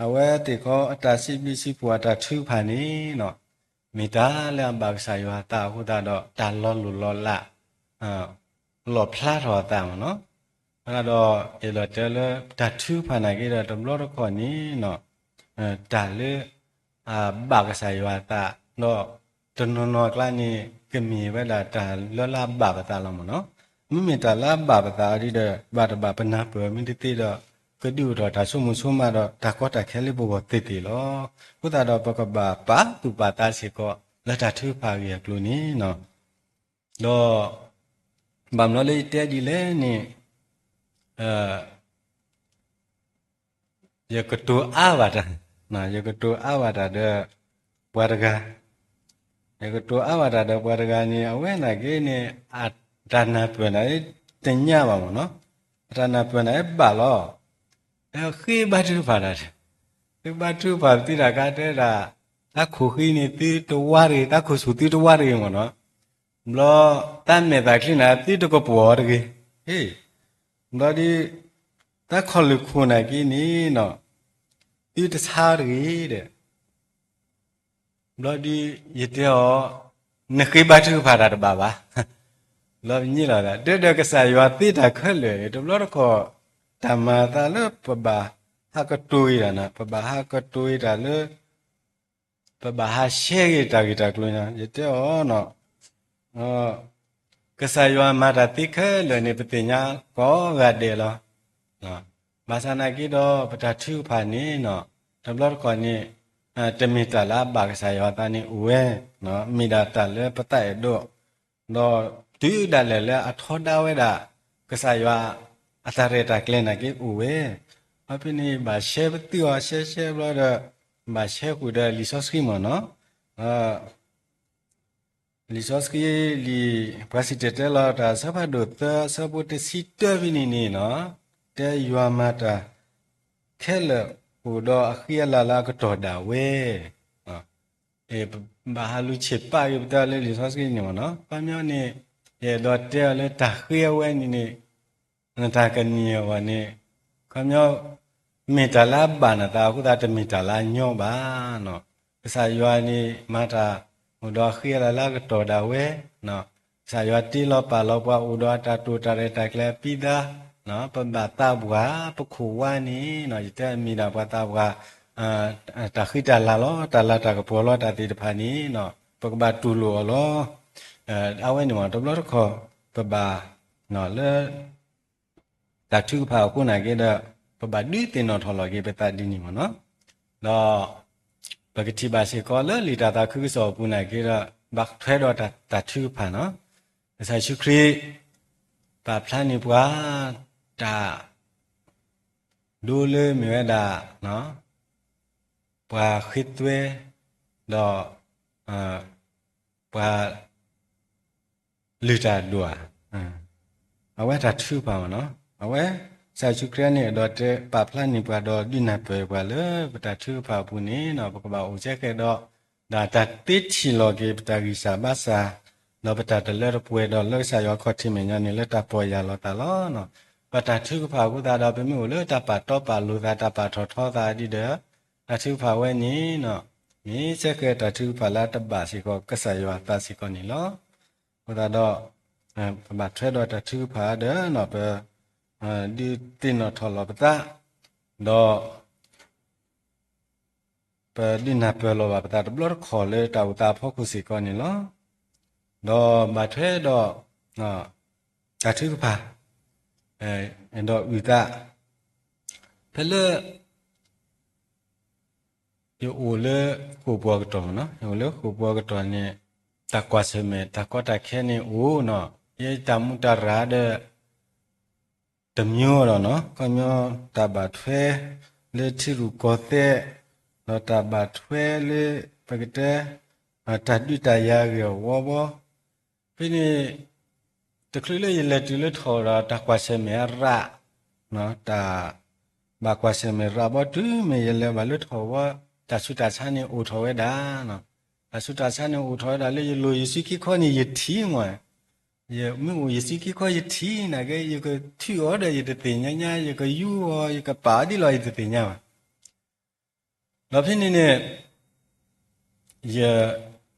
အဝဲသ့ၣ်ခီအတၢ်စံးဘျုးစံးဖှိၣ်အတၢ်ထုကဖၣ်န့ၣ်နီၤ, မ့ၢ်တၢ်လၢအဘၣ်ကစၢ်ယွၤအသးအဃိသတးဒီး တၢ်လီၤလိၢ်လီၤလး လီၣ်ဖျါထီၣ်အသးမ့ၢ်နီၤ, အဃိသတးဒီး အဲၣ်ဒိးတဲလၢတၢ်ထုကဖၣ်နာ်က့ဒီး တဘျီတခီၣ်န့ၣ်နီၤ, တၢ်လၢ အဘၣ်ကစၢ်ယွၤအသး ဒီးတနီၤနီၤအကျါန့ၣ် ကမ့ၢ်ဝဲဒၣ်တၢ်လၢလၢအဘၣ်ပသးလီၤမ့ၢ်နီၤ, မ့မ့ၢ်တၢ်လၢအဘၣ်ပသးဒ်ဒီး ဘၣ်တဘၣ်ပနၢ်ပၢၢ်မ့ၢ်တသ့ဒီး ကဒုးအိၣ်ထီၣ်တၢ်ဆိကမိၣ်ဆိကမးဒီးတၢ်ကီတၢ်ခဲလၢပဂီၢ်သ့ၣ်သ့ၣ်လီၤ. အဃိသတးဒီး ပကဘၣ်ပာ်သူၣ်ပာ်သးစ့ၢ်ကီး လၢတၢ်ထုကဖၣ်အဂ့ၢ်အကျိၤန့ၣ်နီၤ, ဒီး ဘၣ်မနုၤလၢယတဲဒ်လဲၣ်န့ၣ် ယကတိၤအါဘၣ်တၢ်, ယကတိၤအါဘၣ်တၢ်ဒီး ပှၤတဂၤ, ယကတိၤအါဘၣ်တၢ်ဒီးပှၤတဂၤန့ၣ် အဝဲနာ်က့န့ၣ် အတၢ်နၢ်ပၢၢ်န့ၣ် တညါဘၣ်မ့ၢ်နီၤ, အတၢ်နၢ်ပၢၢ်န့ၣ်ဘၣ်လီၤ, ဃ့ဘါထုကဖၣ်တၢ်, ဃ့ဘါထုကဖၣ်သုတၢ်ခါတဲဒၣ်, တၢ်ခိၣ်ဃံန့ၣ်သုတဝါတဂ့ၤ, တၢ်ခိၣ်ဆူၣ်သုတဝါတဂ့ၤမ့ၢ်နီၤ, ဘျီ တၢ်မဲာ်သၣ်ချံန့ၣ် သုတကပိာ်အီၤတဂ့ၤ, ဘျီဒုး တၢ်ခီၣ်လုၢ်ခိၣ်နာ်က့န့ၣ်နီၤ, သုတဆါအီၤတဂ့ၤဒီး, ဘျီဒုး ယတဲအီၤ, နဃ့ဘါထုကဖၣ်တၢ်တဘၣ်ဘၣ်, ဘျီပညိၣ်လီၤသး ဒ်ဒီးကစၢ်ယွၤသ့တၢ်ခဲလၢာ်န့ၣ် တဘျီတခီၣ် တၢ်မၤအသးလၢပဘၣ်ဟးကတိၤဂ့ၤတၢ်န့ၣ် ပဘၣ်ဟးကတိၤဂ့ၤတၢ်လၢ ပဘၣ်ဟးရှဲဂ့ၤတၢ်ဂ့ၢ်တၢ်ကျိၤန့ၣ် ယတဲအီၤနီၤ, ကစၢ်ယွၤမၤတၢ်သ့ခဲလၢာ်န့ၣ် ပသ့ၣ်ညါကိးဂၤဒဲးလီၤ. ဘၣ်ဆၣ်နာ်က့ဒီး ပတၢ်ထုကဖၣ်န့ၣ်နီၤ, တဘျီတခီၣ်န့ၣ် တမ့ၢ်တၢ်လၢအဘၣ်ကစၢ်ယွၤအသးန့ၣ်အိၣ်ဝဲ, မ့ၢ်ဒၣ်တၢ်လၢပသးအဲၣ်ဒိး, ဒီးတုၤဒၣ်လဲာ်လၢအထီဒါဝဲဒၣ် ကစၢ်ယွၤအတၢ်ရဲၣ်တၢ်ကျဲၤနာ်က့အိၣ်ဝဲ, အဖဲန့ၣ်ဘၣ်ရှဲပသုးအီၤ ရှဲရှဲဘျီဒီး ဘၣ်ရှဲဃုာ်ဒီးလံာ်စီဆှံမ့ၢ်နီၤ. လံာ်စီဆှံလံာ် ပှၤစံၣ်တဲၤတဲလီၤတၢ် အဆၢဖးဒိၣ်သၢ အဆၢဖိတဆံတၢဖဲန့ၣ်န့ၣ်နီၤ, တဲယွၤမၤတၢ်ခဲလၢာ်အိၣ်ဒီးအဃံအလၤလၢအကတီၢ်ဒၣ်ဝဲ, ဘၣ်ဟးလူၤဆံးပာ်က့ၤပတၢ်လၢလံာ်စီဆှံန့ၣ်မ့ၢ်နီၤ. ခီပညီန့ၣ် ယအဲၣ်ဒိးတဲအီၤလၢတၢ်ဃ့အဝဲန့ၣ်န့ၣ် နတၢ်ကန့ၢ်အဂီၢ်န့ၣ် ခီပညီ မ့ၢ်တၢ်လၢအဘၣ်နသးအဃိသတး တမ့ၢ်တၢ်လၢအညီဘၣ်နီၤ. ကစၢ်ယွၤန့ၣ် မၤတၢ်အိၣ်ဒီးအဃံအလၤလၢအကတီၢ်ဒၣ်ဝဲ, ကစၢ်ယွၤတ့လီၤပာ်လီၤပှၤအိၣ်ဒီးအတၢ်တိာ်တၢ်ရဲၣ်တၢ်ကျဲၤအပံသါ, ပဘၣ်သးပှၢ် ပခိၣ်ဝါန့ၣ် ယတဲမ့ၢ်ဒၣ်ပှၤသးပှၢ် တၢ်ဃံတၢ်လၤလီၤ, တၢ်လၤတၢ်ကပီၤလီၤတၢ်သ့ၣ်တဖၣ်န့ၣ် ပကဘၣ်တူၢ်လိာ်အီၤလီၤ. အဝဲန့ၣ်မ့ၢ်တဘျီတခီၣ် ပဘၣ်လၢ တၢ်ထုကဖၣ်အဃိနာ်က့ဒီး ပဘၣ်ဒုးသ့ၣ်နီၣ်ထီၣ်လီၤက့ၤပသးဒ်န့ၣ်မ့ၢ်နီၤ. ဒီး ပကထံၣ်ဘၣ်စ့ၢ်ကီးလၢလံာ်တၢ်သးခုကစီၣ်အပူၤနာ်က့ဒီး ဘၣ်ထွဲဒီးတၢ်ထုကဖၣ်နီၤ. ကစၢ်ယ့ၣ်ၡူးခရံာ် ပာ်ဖျါန့ၢ်ပှၤ တၢ် ဒိလၢမ့ၢ်ဝဲဒၣ် ပှၤဃ့သွဲ ဒီး ပှၤ လုၢ်တၢ်ဒွး, အဝဲတၢ်ထုကဖၣ်မ့ၢ်နီၤ. အဝဲ ကစၢ်ယ့ၣ်ၡူးခရံာ်န့ၣ် အဲၣ်ဒိးတဲပာ်ဖျါန့ၢ်ပှၤဒီးဒုးနၢ်ပၢၢ်ပှၤလၢပတၢ်ထုကဖၣ်အပူၤန့ၣ်နီၤ ပကဘၣ်အိၣ်စဲဃဲးဒီး ဒီးတၢ်သ့ထံၣ်လီၤက့ၤပတၢ်ဂံၢ်စၢ်ဘါစၢ်, ဒီးပတၢ်တလၢတပှဲၤဒီးလၢကစၢ်ယွၤခီၣ်ထံးမဲာ်ညါန့ၣ် လၢတၢ်ပီၢ်ယၢ်လီၤသးလီၤ. ပတၢ်ထုကဖၣ်အဃိသတးဒီး ပမ့ၢ်အိၣ်လၢတၢ်ပာ်တီပာ်လိၤသး တၢ်ပာ်ထီၣ်ထီသးဒ်ဒီး တၢ်ထုကဖၣ်ဝဲန့ၣ်နီၤ မ့ၢ်စဲဃဲးတၢ်ထုကဖၣ်လၢအတဘၣ်စ့ၢ်ကီး ကစၢ်ယွၤအသးစ့ၢ်ကီးန့ၣ်လီၤ. အဃိသတးဒီး ပဘၣ်ထွဲဒီးတၢ်ထုကဖၣ်ဒီးနီၤ ပ ဒုးသ့ၣ်နီၣ်ထီၣ်လီၤပသး ဒီး ပဒုးနၢ်ပၢၢ်လီၤဘၣ်ပသးတဘျီတခီၣ်လၢတၢ်အိၣ်သးအဖီခိၣ်စ့ၢ်ကီးန့ၣ်လီၤ. ဒီးဘၣ်ထွဲဒီး တၢ်ထုကဖၣ် ဒီးအုၣ်သး ဖဲလၢ ယအိၣ်လၢဃိာ်ပူၤအကတီၢ်မ့ၢ်နီၤ, ယအိၣ်လၢဃိာ်ပူၤအကတီၢ်န့ၣ် တၢ်ကွၢ်ဆၢၣ်မဲာ် တၢ်ကီတၢ်ခဲန့ၣ်အိၣ်နီၤ, ယတၢ်မူတၢ်ရၢ်ဒီး တမျိုးဒီးနီၤ, ခီပညီတၢ်ဘၣ်ထွဲလၢထံရူၢ်ကီၢ်သဲး, ဒီးတၢ်ဘၣ်ထွဲလၢ ပကတဲ တၢ်ဒုးတၢ်ယၤဂ့ၢ်အဂီၢ်ဘီ, ဖဲန့ၣ် တချုးလၢယလဲၤတုၤလၢထီၣ်ဒီးတၢ်ကွၢ်ဆၢၣ်မဲာ်အရၣ်, တၢ် ဘၣ်ကွၢ်ဆၢၣ်မဲာ်ရၣ်ဘီတုၤမ့ၢ်ယလဲၤဘၣ်လၢထီၣ်ဝဲ, တၢ်ဆူးတၢ်ဆါန့ၣ်အိၣ်ထီၣ်ဝဲဒၣ်, တၢ်ဆူးတၢ်ဆါန့ၣ်အိၣ်ထီၣ်ဝဲဒၣ်လၢယလိၤယစုခံခီန့ၣ်ယထံၣ်မး, ယမ့ၢ်အိၣ်ယစုခံခီယထံၣ်နာ်က့ ယကထုးအီၤဒီးယတသ့ၣ်ညါညါ, ယကယူအီၤ ယကပာ်အီၤဒ်လဲၣ်ယတသ့ၣ်ညါဘၣ်. ဒီးဖဲန့ၣ်န့ၣ် ယ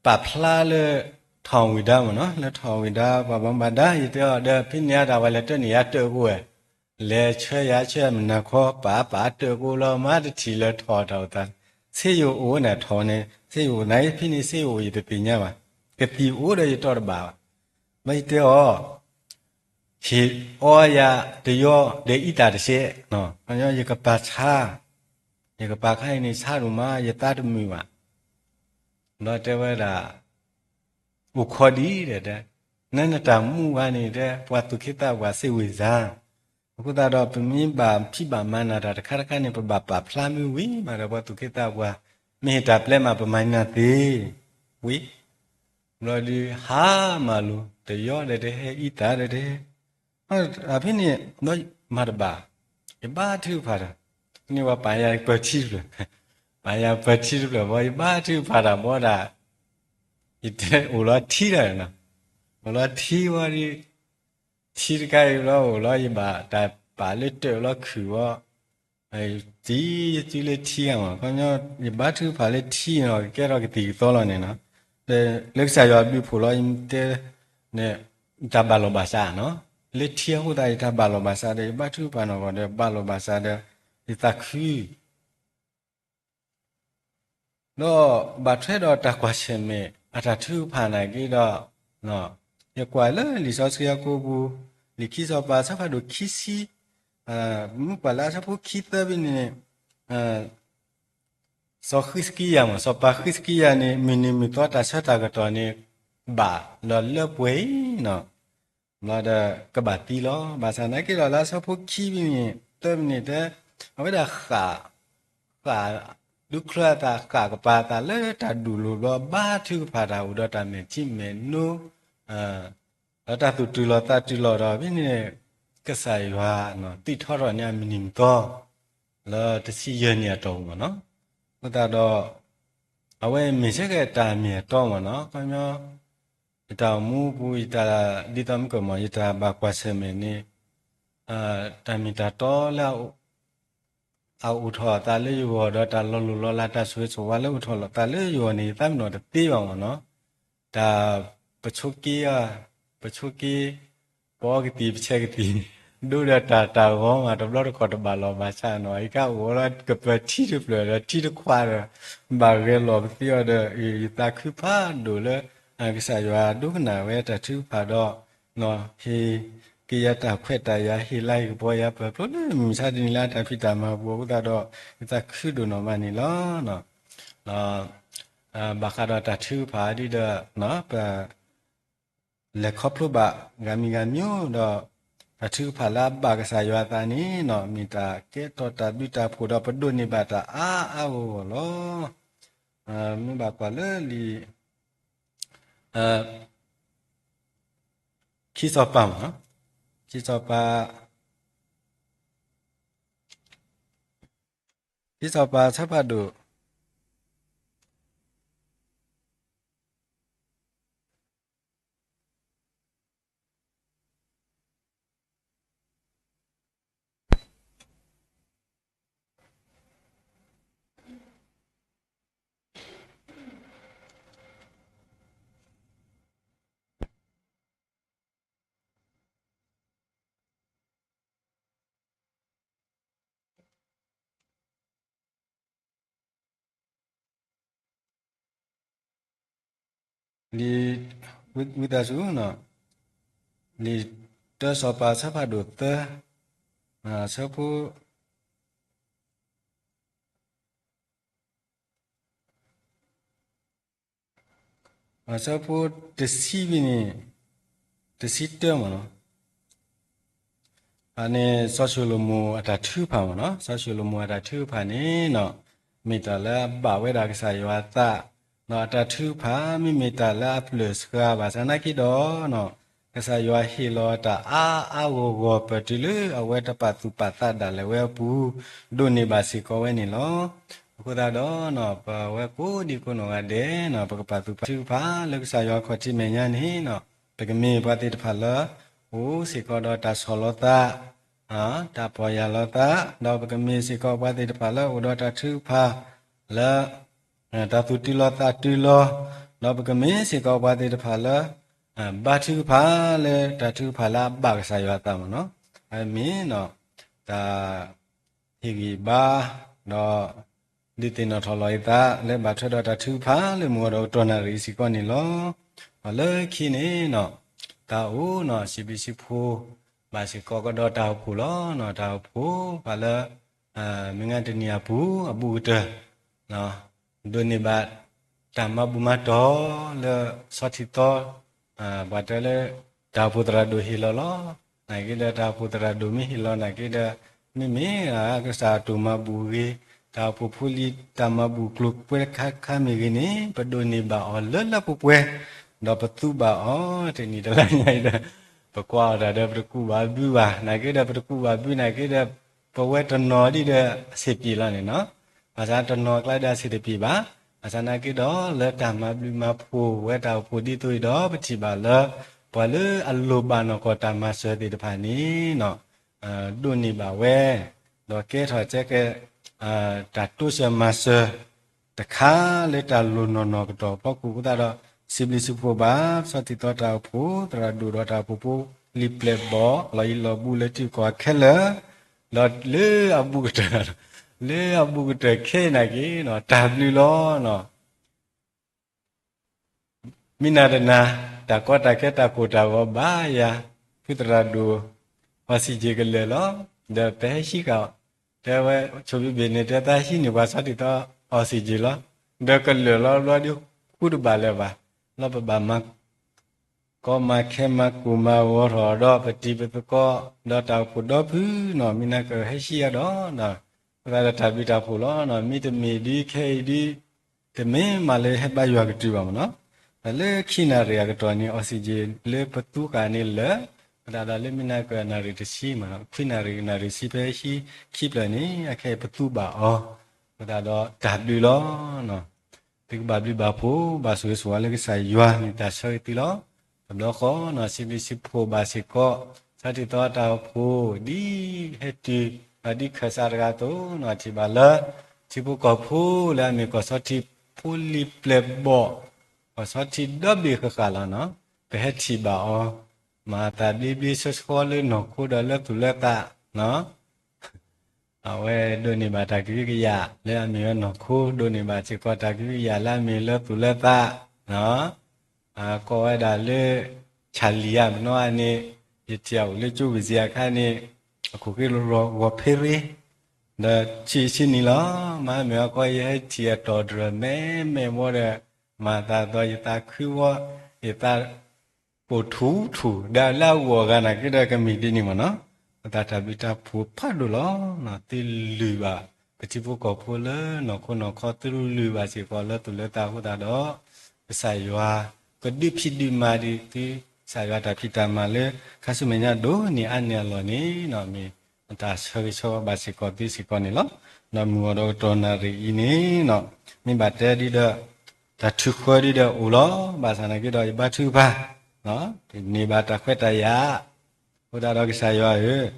ပာ်ဖျါလၢထီၣ်ဝံၤဒါမ့ၢ်နီၤ, လၢထီၣ်ဝံၤဒါ ပှၤဘၣ်မူဘၣ်ဒါ ယတဲအီၤဒီး ဖဲန့ၣ်အတၢ်ဝဲလဲၤတၢၢ်န့ၣ် ယၤတၢၢ်ကိးဝဲ, လဲၤဆှၢယၤဆှၢမုၢ်နၤခီ ပာ်ပာ်တၢၢ်ကိးလီၤ မၤတထံၣ်လၢထီၣ်တၢ်အိၣ်သး, ဆ့ယိၣ်အိၣ်န့ၣ်ထီၣ်န့ၣ် ဆ့ယိၣ်အိၣ်န့ၣ် ဖဲန့ၣ်ဆ့ယိၣ်အိၣ်ယတသ့ၣ်ညါဘၣ်, ကသံၣ်အိၣ်ဒီးယတီတဘၣ်ဘၣ်. ဘၣ်ယတဲအီၤ ဟ့ၣ်အီယၤတယီဒီးအံသၣ်တစဲး, ယကပာ်ဆါ, ယကပာ်ခါအံၤန့ၣ် ဆါဒိၣ်မး ယသးတမုာ်ဘၣ်. ဒီးတဲဝဲဒၣ် အိၣ်ခိးဒံးဒီးတဲ, နနတၢ်မူဘၣ်န့ၣ်တဲ ပှၤသူၣ်က့သးပှၢ်စ့ၢ်ဝံၤစါ, အဃိသတးဒီး ပမ့ၢ်ဘၣ်ဖံးဘၣ်မၤနၢၤတၢ်တခါတခါန့ၣ် ပဘၣ်ပာ်ဖျါမ့ၢ်ဝံၤမးဒီး ပှၤသူၣ်က့သးပှၢ် မ့ၢ်ဟ့ၣ်တၢ်ပျဲမး ပမၤနၢၤသ့ဝံၤ ဘျီဒုးဟါမၢ်လိာ် တယီဒီးတဟဲ အံသၣ်ဒီးတဟဲ, အဖဲန့ၣ် မၤတဘၣ်, ယဘါထုကဖၣ်တၢ်, န့ၣ်ဝဲပာ်ယၤပၢၢ်ထံတဖျၢၣ်, ပာ်ယၤပၢၢ်ထံတဖျၢၣ်ဘီ ယဘါထုကဖၣ်တၢ်ဘီဒၣ်, ယတဲအိၣ်လီၤထံတၢ်နီၤ, အိၣ်လီၤထံဝဲဒီး ထံတခါအံၤဘျီအိၣ်လီၤ ယဘၣ်တၢ်ပာ်လၢတၢၢ်လီၤခုၣ်ဝဲ တံၤယစုလၢထံဂၤမး ခီပညီ ယဘါထုကဖၣ်လၢထံနီၤ ကကဲထီၣ်ကသံၣ်ကသီလီၤန့ၣ်နီၤ, လၢကစၢ်ယွၤဘျုးဖှိၣ်လီၤ ယတဲ တၢ်ဘၣ်လီၢ်ဘၣ်စးနီၤ, လၢထံအဃိသတး ယတၢ်ဘၣ်လီၢ်ဘၣ်စးဒီး ယဘါထုကဖၣ်နီၢ်ဂီၢ်ဒီး ဘၣ်လီၢ်ဘၣ်စးဒီး ယသးခု ဒီးဘၣ်ထွဲဒီးတၢ်ကွၢ်ဆၢၣ်မဲာ် အတၢ်ထုကဖၣ်နာ်က့ဒီး ယ ယကွၢ်လၢလံာ်စီဆှံအကိပူၤ, လံာ်ခံစီၤပၤအဆၢဖးဒိၣ်ခံဆံ, မ့ၢ်ကွၢ်လၢအဆၢဖိခံသၢဖဲန့ၣ်, စီၤဃံးစကံယၤမ့ၢ် စီၤပၤဃံးစကံယၤန့ၣ် မုၢ်နံၤမုၢ်သီတၢ်ဆၢတၢ်ကတီၢ်န့ၣ် ဘၣ်လီၤလၢပှဲၤအံၤနီၤ, ဘျီဒီးကဘၣ်သံလီၤ. ဘၣ်ဆၣ်သနာ်က့ဒီးလၢအဆၢဖိခံဖဲန့ၣ် သၢဖဲန့ၣ်တဲ, အဝဲဒၣ်ဃၣ်, ဃၣ်ဒုးချၢအသး ဃၣ်ကပၤအသးလၢတၢ်ဒူၣ်လိာ်ဘျီ ဘါထုကဖၣ်တၢ်အိၣ်ဒီးတၢ်မဲာ်ထံမဲာ်နိ ဒီးတၢ်သူၣ်တုၤလီၤသးတုၤလီၤဒီး ဖဲန့ၣ် ကစၢ်ယွၤသံၣ်ထီထီၣ်န့ၢ်အမုၢ်နံၤမုၢ်သီ လၢတဆံယဲၢ်နံၣ်အတီၢ်ပူၤမ့ၢ်နီၤ. အဃိသတးဒီး အဝဲမ့ၢ်ဆၢက့ၤတၢ်မ့ၢ်အတီမ့ၢ်နီၤ, ခီပညီ ယတၢ်အိၣ်မူပူၤ ယတၢ်ဒ်သိးမုၢ်ကၢၢ်မ့ၢ် ယတၢ်ဘၣ်ကွၢ်ဆၢၣ်မဲာ်န့ၣ် တၢ်မ့ၢ်တၢ်တီလၢ အအိၣ်ထီၣ်အသးလၢယဂီၢ်ဒီး တၢ်လီၤလိၢ်လီၤလး တၢ်ဆိၣ်ဂ့ၤဆိၣ်ဝါလၢအိၣ်ထီၣ်လီၤသးလၢယဂီၢ်န့ၣ် ယသးပ့ၤနီၣ်တသ့ဘၣ်မ့ၢ်နီၤ. တၢ်ပဆိက့, ပဆိက့, ပအီကသံၣ်ပဆဲးကသံၣ်, ဒိၣ်ဒီးတၢ်တၢ်ဂီၤမး တဘျီတခီၣ်တဘၣ်လီၤဘၣ်ဆၣ်နီၤ, ယကအိၣ်လၢကပၢၤထံတဖျၢၣ်ဒီးထံတခွးဒီး ဘၣ်ဂဲၤလီၤပသ့အီၤဒီး ယသးခုဖးဒိၣ်လၢ ကစၢ်ယွၤဒိကနၣ်ဝဲတၢ်ထုကဖၣ်ဒီး ဟ့ၣ်က့ၤယၤတၢ်ခွဲးတၢ်ယာ် ဟ့ၣ်လၤဟ့ၣ်ကပီၤယၤပၢၢ်ဖျိလၢမုၢ်မဆါတနံၤလၢအတၢ်ဖံးတၢ်မၤပူၤအဃိသတးဒီး ယသးခုဒိၣ်နီၢ်မးန့ၣ်လီၤ. ဘၣ်ဃးဒီးတၢ်ထုကဖၣ်ဒ်ဒီး ပ လဲၤခီဖျိဘၣ်ဂၤမံၤဂၤမံၤဒီး တၢ်ထုကဖၣ်လၢအဘၣ်ကစၢ်ယွၤအသးန့ၣ်နီၤ မ့ၢ်တၢ်ကဲထီၣ်တၢ်ဘျုးတၢ်ဖှိၣ်ဒီး ပဒိးန့ၢ်ဘၣ်တၢ်အါအါဂီၢ်ဂီၢ်လီၤ. မ့ၢ်ဘၣ်ကွၢ်လၢလံာ် ခံစီၤပၤမ့ၢ်နီၤ, ခံစီၤပၤ, ခံစီၤပၤအဆၢဖးဒိၣ် လံာ်, ဝံသးစူၤ, လံာ်တၢစီၤပၤအဆၢဖးဒိၣ်သၢ, အဆၢဖိ အဆၢဖိတဆံဖဲန့ၣ်, တဆံတၢမ့ၢ်နီၤ, အန့ၣ် စီၤၡလိၤမိၤအတၢ်ထုကဖၣ်မ့ၢ်နီၤ, စီၤၡလိၤမိၤအတၢ်ထုကဖၣ်န့ၣ်နီၤ, မ့ၢ်တၢ်လၢအဘၣ်ဝဲဒၣ်ကစၢ်ယွၤအသး, ဒီးအတၢ်ထုကဖၣ် မ့မ့ၢ်တၢ်လၢအပျၢၢ်စှၤဘၣ်ဆၣ်သနာ်က့ဒီး ကစၢ်ယွၤဟ့ၣ်လီၤတၢ်အါအါဂီၢ်ဂီၢ် ပၢၢ်တုၤလၢအဝဲတပာ်သူၣ်ပာ်သးဒၣ်လဲာ်ဝဲအပူၤ ဒိးန့ၢ်ဘၣ်စ့ၢ်ကီးဝဲန့ၣ်လီၤ. အဃိသတးဒီး ပဝဲကိးဒံကိးနီၢ်ဂၤဒဲး ပကပာ်သူၣ်ပာ်သးထုကဖၣ်လၢကစၢ်ယွၤခီၣ်ထံးမဲာ်ညါန့ၣ် ပကမ့ၢ်ပှၤသ့ၣ်တဖၣ်လၢ အိၣ်စ့ၢ်ကီးဒီးတၢ်ဆီၣ်လီၤသး, တၢ်ပီၢ်ယၢ်လီၤသး, ဒီးပကမ့ၢ်စ့ၢ်ကီးပှၤသ့ၣ်တဖၣ်လၢအိၣ်ဒီးတၢ်ထုကဖၣ်လၢ တၢ်သူၣ်တုၤလီၤသးတုၤလီၤ, ဒီးပကမ့ၢ်စ့ၢ်ကီးပှၤသ့ၣ်တဖၣ်လၢ ဘါထုကဖၣ်လၢတၢ်ထုကဖၣ်လၢအဘၣ်ကစၢ်ယွၤအသးမ့ၢ်နီၤ, အမ့ၢ်နီၤ တၢ်ဟ့ၣ်ဂံၢ်ဘါ, ဒီး ဒုးသ့ၣ်နီၣ်ထီၣ်လီၤအသး လၢဘၣ်ထွဲဒီးတၢ်ထုကဖၣ်လၢမုၢ်ဂီၤဒီးကတီၢ်နၣ်ရံၣ်စ့ၢ်ကီးန့ၣ်လီၤ. ဒီးလၢခံန့ၣ်နီၤ တၢ်အိၣ်နီၤ စံးဘျုးစံးဖှိၣ် ဘၣ်စ့ၢ်ကီးကဒီးတၢ်အိၣ်ဖှိၣ်လီၤ. တၢ်အိၣ်ဖှိၣ် ပှၤလၢ မုၢ်ဂၤတနံၤအပူၤ အဘူးကတၢၢ် ဒိးန့ၢ်ဘၣ် တၢ်မၤဘူၣ်မၤတီၢ်လၢ ဆီထံသီ ပှၤတဲလၢ တၢ်အိၣ်ဖှိၣ်သရၣ်ဒိၣ်ဟ့ၣ်လီၤလီၤ. နာ်က့ဒီး တၢ်အိၣ်ဖှိၣ်သရၣ်ဒိၣ်မ့ၢ်ဟ့ၣ်လီၤနာ်က့ဒီး မ့မ့ၢ်ကစၢ်အတိၢ်မၤဘူၣ်အဂ့ၤ တၢ်အိၣ်ဖှိၣ်ဖိလံၤ တၢ်မၤဘူၣ်ကျိၤကွဲခါခါမ့ၢ်ဂ့ၤန့ၣ် ပဒိးန့ၢ်ဘၣ်အီၤလၢလၢပှဲၤပှဲၤ ဒီးပသူဘၣ်အီၤ တနံၤတလါညါအံၤဒီး ပကွၢ်အီၤတၢ်ဒီး ပတကူးဘၣ်ဘုဘၣ် နာ်က့ဒီး ပတကူးဘၣ်ဘုနာ်က့ဒီး ပဝဲတနီၤဒ်ဒီး အဆင်ပြေလီၤန့ၣ်နီၤ. ဘၣ်ဆၣ်တနီၤကျါဒီး အဆင်တပြေဘၣ်. ဘၣ်ဆၣ်နာ်က့ဒီး လၢတၢ်မၤဘျုးမၤဖှိၣ်ဝဲတၢ်အိၣ်ဖှိၣ်ဒ်သိးအံၤဒီး ပထံၣ်ဘၣ်လၢ ပှၤလၢအလိၣ်ဘၣ်နီၢ်ကီၢ်တၢ်မၤစၢၤသ့ၣ်တဖၣ်န့ၣ် ဒိးန့ၢ်ဘၣ်ဝဲ ဒီးကဲထီၣ်ကဲကဲ တၢ်တိစၢၤမၤစၢၤတခါလၢတၢ်လိၣ်နီၢ်နီၢ်ကတီၢ်ဖီခိၣ်အဃိသတးဒီး စံးဘျုးစံးဖှိၣ်ဘၣ် ဆီၣ်တံၢ်သီတၢ်အိၣ်ဖှိၣ် သရၣ်ဒိၣ်ဒီးတၢ်အိၣ်ဖှိၣ်ဖိ လံာ်ပျဲၢ်ဘီၣ် လီၤအံၤလီၤဘူးလၢထံကီၢ်ခဲလၢာ် ဒီးလၢအဘူးကတၢၢ် လၢအဘူးကတၢၢ်ခဲအံၤနာ်က့ တၢ်ဘျုးလီၤ. မ့ၢ်နၤတနၤ တၢ်ကီတၢ်ခဲတၢ်ကိၢ်တၢ်ဂီၤဘၣ်ယၤ, ဖုသရၣ်ဒိၣ် oxygen ကလၢာ်လီၤ. ဒီးပဟဲဟံးဃာ်, တဲဝဲဆိၣ်ဘံဘ့ၣ်န့ၣ် တဲသးဟံးန့ၢ်ပှၤဆီထံၣ်သီ oxygen လီၤ. ဒီးကလၢာ်လီၤဘျီဒုးဃူတဘၣ်လၢၤဘၣ်, လီၤပဘၣ်မၤ ကီမၤခဲမၤကိၢ်မၤဂီၤထီၣ်ဒီးပတံၤပသကိး, ဒီးတၢ်အိၣ်ဖှိၣ်ဒီဖုနီၤ မ့ၢ်နၤကဟဲဟံးအါဒီး, အဃိသတးဒီးတၢ်ဘျုးတၢ်ဖှိၣ်လီၤနီၤ. မ့တမ့ၢ်ဒ်ခဲအံၤဒ်, တမ့ၢ်မးလၢဟဲဘါယွၤကတုၤဘၣ်မးနီၤ, တၢ်လၢခံနၣ်ရံၣ်အကတီၢ်န့ၣ် oxygen လၢပသူဃာ်န့ၣ်လၢာ်, အဃိသတးဒီးလၢမ့ၢ်နၤကနၣ်ရံၣ်တဆံမးနီၤ, ခွံနၣ်ရံၣ်နၣ်ရံၣ်ဆံဖဲဟံးခံဖျၢၣ်န့ၣ် အခဲအံၤပသူဘၣ်အီၤ, အဃိသတးဒီးတၢ်ဘျုးလီၤ. သုကဘၣ်ဘျုးဘၣ်ဖှိၣ် ဘၣ်ဆိၣ်ဂ့ၤဆိၣ်ဝါလၢကစၢ်ယွၤမ့ၢ်တၢ်ဆၢဂ့ၤသုလီၤ. တဘျီဃီနီၤ စံးဘျုးစံးဖှိၣ်ဘၣ်စ့ၢ်ကီး ဆီထံၣ်သီတၢ်အိၣ်ဖှိၣ် ဒ်ဟဲတုၤ ဒ်ခၢၣ်စးတဂၤအသိးနီၤ ထံၣ်ဘၣ်လၢ ထံဖိကီၢ်ဖိလၢအမ့ၢ်ကီၢ်ဆီထံးဖိလံၤပျဲၢ်ဘီၣ် ကီၢ်ဆီထံးဒီဘ့ၣ်ဃၣ်ဃၣ်လီၤနီၤ, ပဟဲထံၣ်ဘၣ်အီၤ မၤသးဘျ့ဘျ့ဆှီဆှီလၢနီၢ်ခိဒီးလၢသူၣ်လၢသးနီၤ အဝဲဒိးန့ၢ်ဘၣ်တၢ်ကဟုကယာ် လၢအမ့ၢ်ဝဲနီၢ်ခိ ဒိးန့ၢ်ဘၣ်စ့ၢ်ကီးတၢ်ကဟုကယာ်လၢအမ့ၢ်လၢသူၣ်လၢသး, ကိးဝဲဒၣ်လၢ Charlie ဧါ မနီၤန့ၣ် ယထံၣ်အအိၣ်လၢကၠိဝံၤစ့အခါန့ၣ် အခိၣ်ဃ့လီၤဂီၤဖ့ရ့ ဒီးဆံးဆံးနံၤလီၤ. မ့မ့ၢ်အဃိ ယဟဲထံၣ်အတီၢ်တြၢၤမဲာ်မဲာ်ဘီဒီး မၤသးသီ ယသးခုဝီ ယသး ပိာ်ထူထူၣ် ဒီးလၢအဂီၢ်အဂၤနာ်က့ဒီးကမ့ၢ်ဒ်န့ၣ်မ့ၢ်နီၤ, ပသးတၢ်ဘျုးတၢ်ဖှိၣ်ဖးဒိၣ်လီၤ. သုလုၢ်ဘၣ် ပထံဖိကီၢ်ဖိလၢနီၢ်ခိနီၢ်ခီ သုလုၢ်ဘၣ်စ့ၢ်ကီးလၢသူၣ်လၢသးအဃိသတးဒီး ကစၢ်ယွၤ ကဒုးဖံးဒုးမၤဒံးသု ကစၢ်ယွၤတၢ်ဖံးတၢ်မၤလၢ ခါဆူမဲာ်ညါဒိၣ်န့ၢ်အါန့ၢ်အလီၢ်န့ၣ် မ့ၢ်တၢ်ဆၢဂ့ၤဆၢဝါဘၣ်စ့ၢ်ကီးသုစ့ၢ်ကီးန့ၣ်လီၤ. ဒီးမုၢ်ဂီၤဒီးကတီၢ်နၣ်ရံၣ်အံၤန့ၣ် မ့ၢ်ဘၣ်တဲဒ်ဒီး တၢ်ထုးဃၢဒ်ဒီးအိၣ်လီၤ. ဘၣ်ဆၣ်နာ်က့ဒီး ယဘါထုကဖၣ် န့ၢ်ဘၣ်တၢ်ခွဲးတၢ်ယာ် အဃိသတးဒီးကစၢ်ယွၤဧၢ,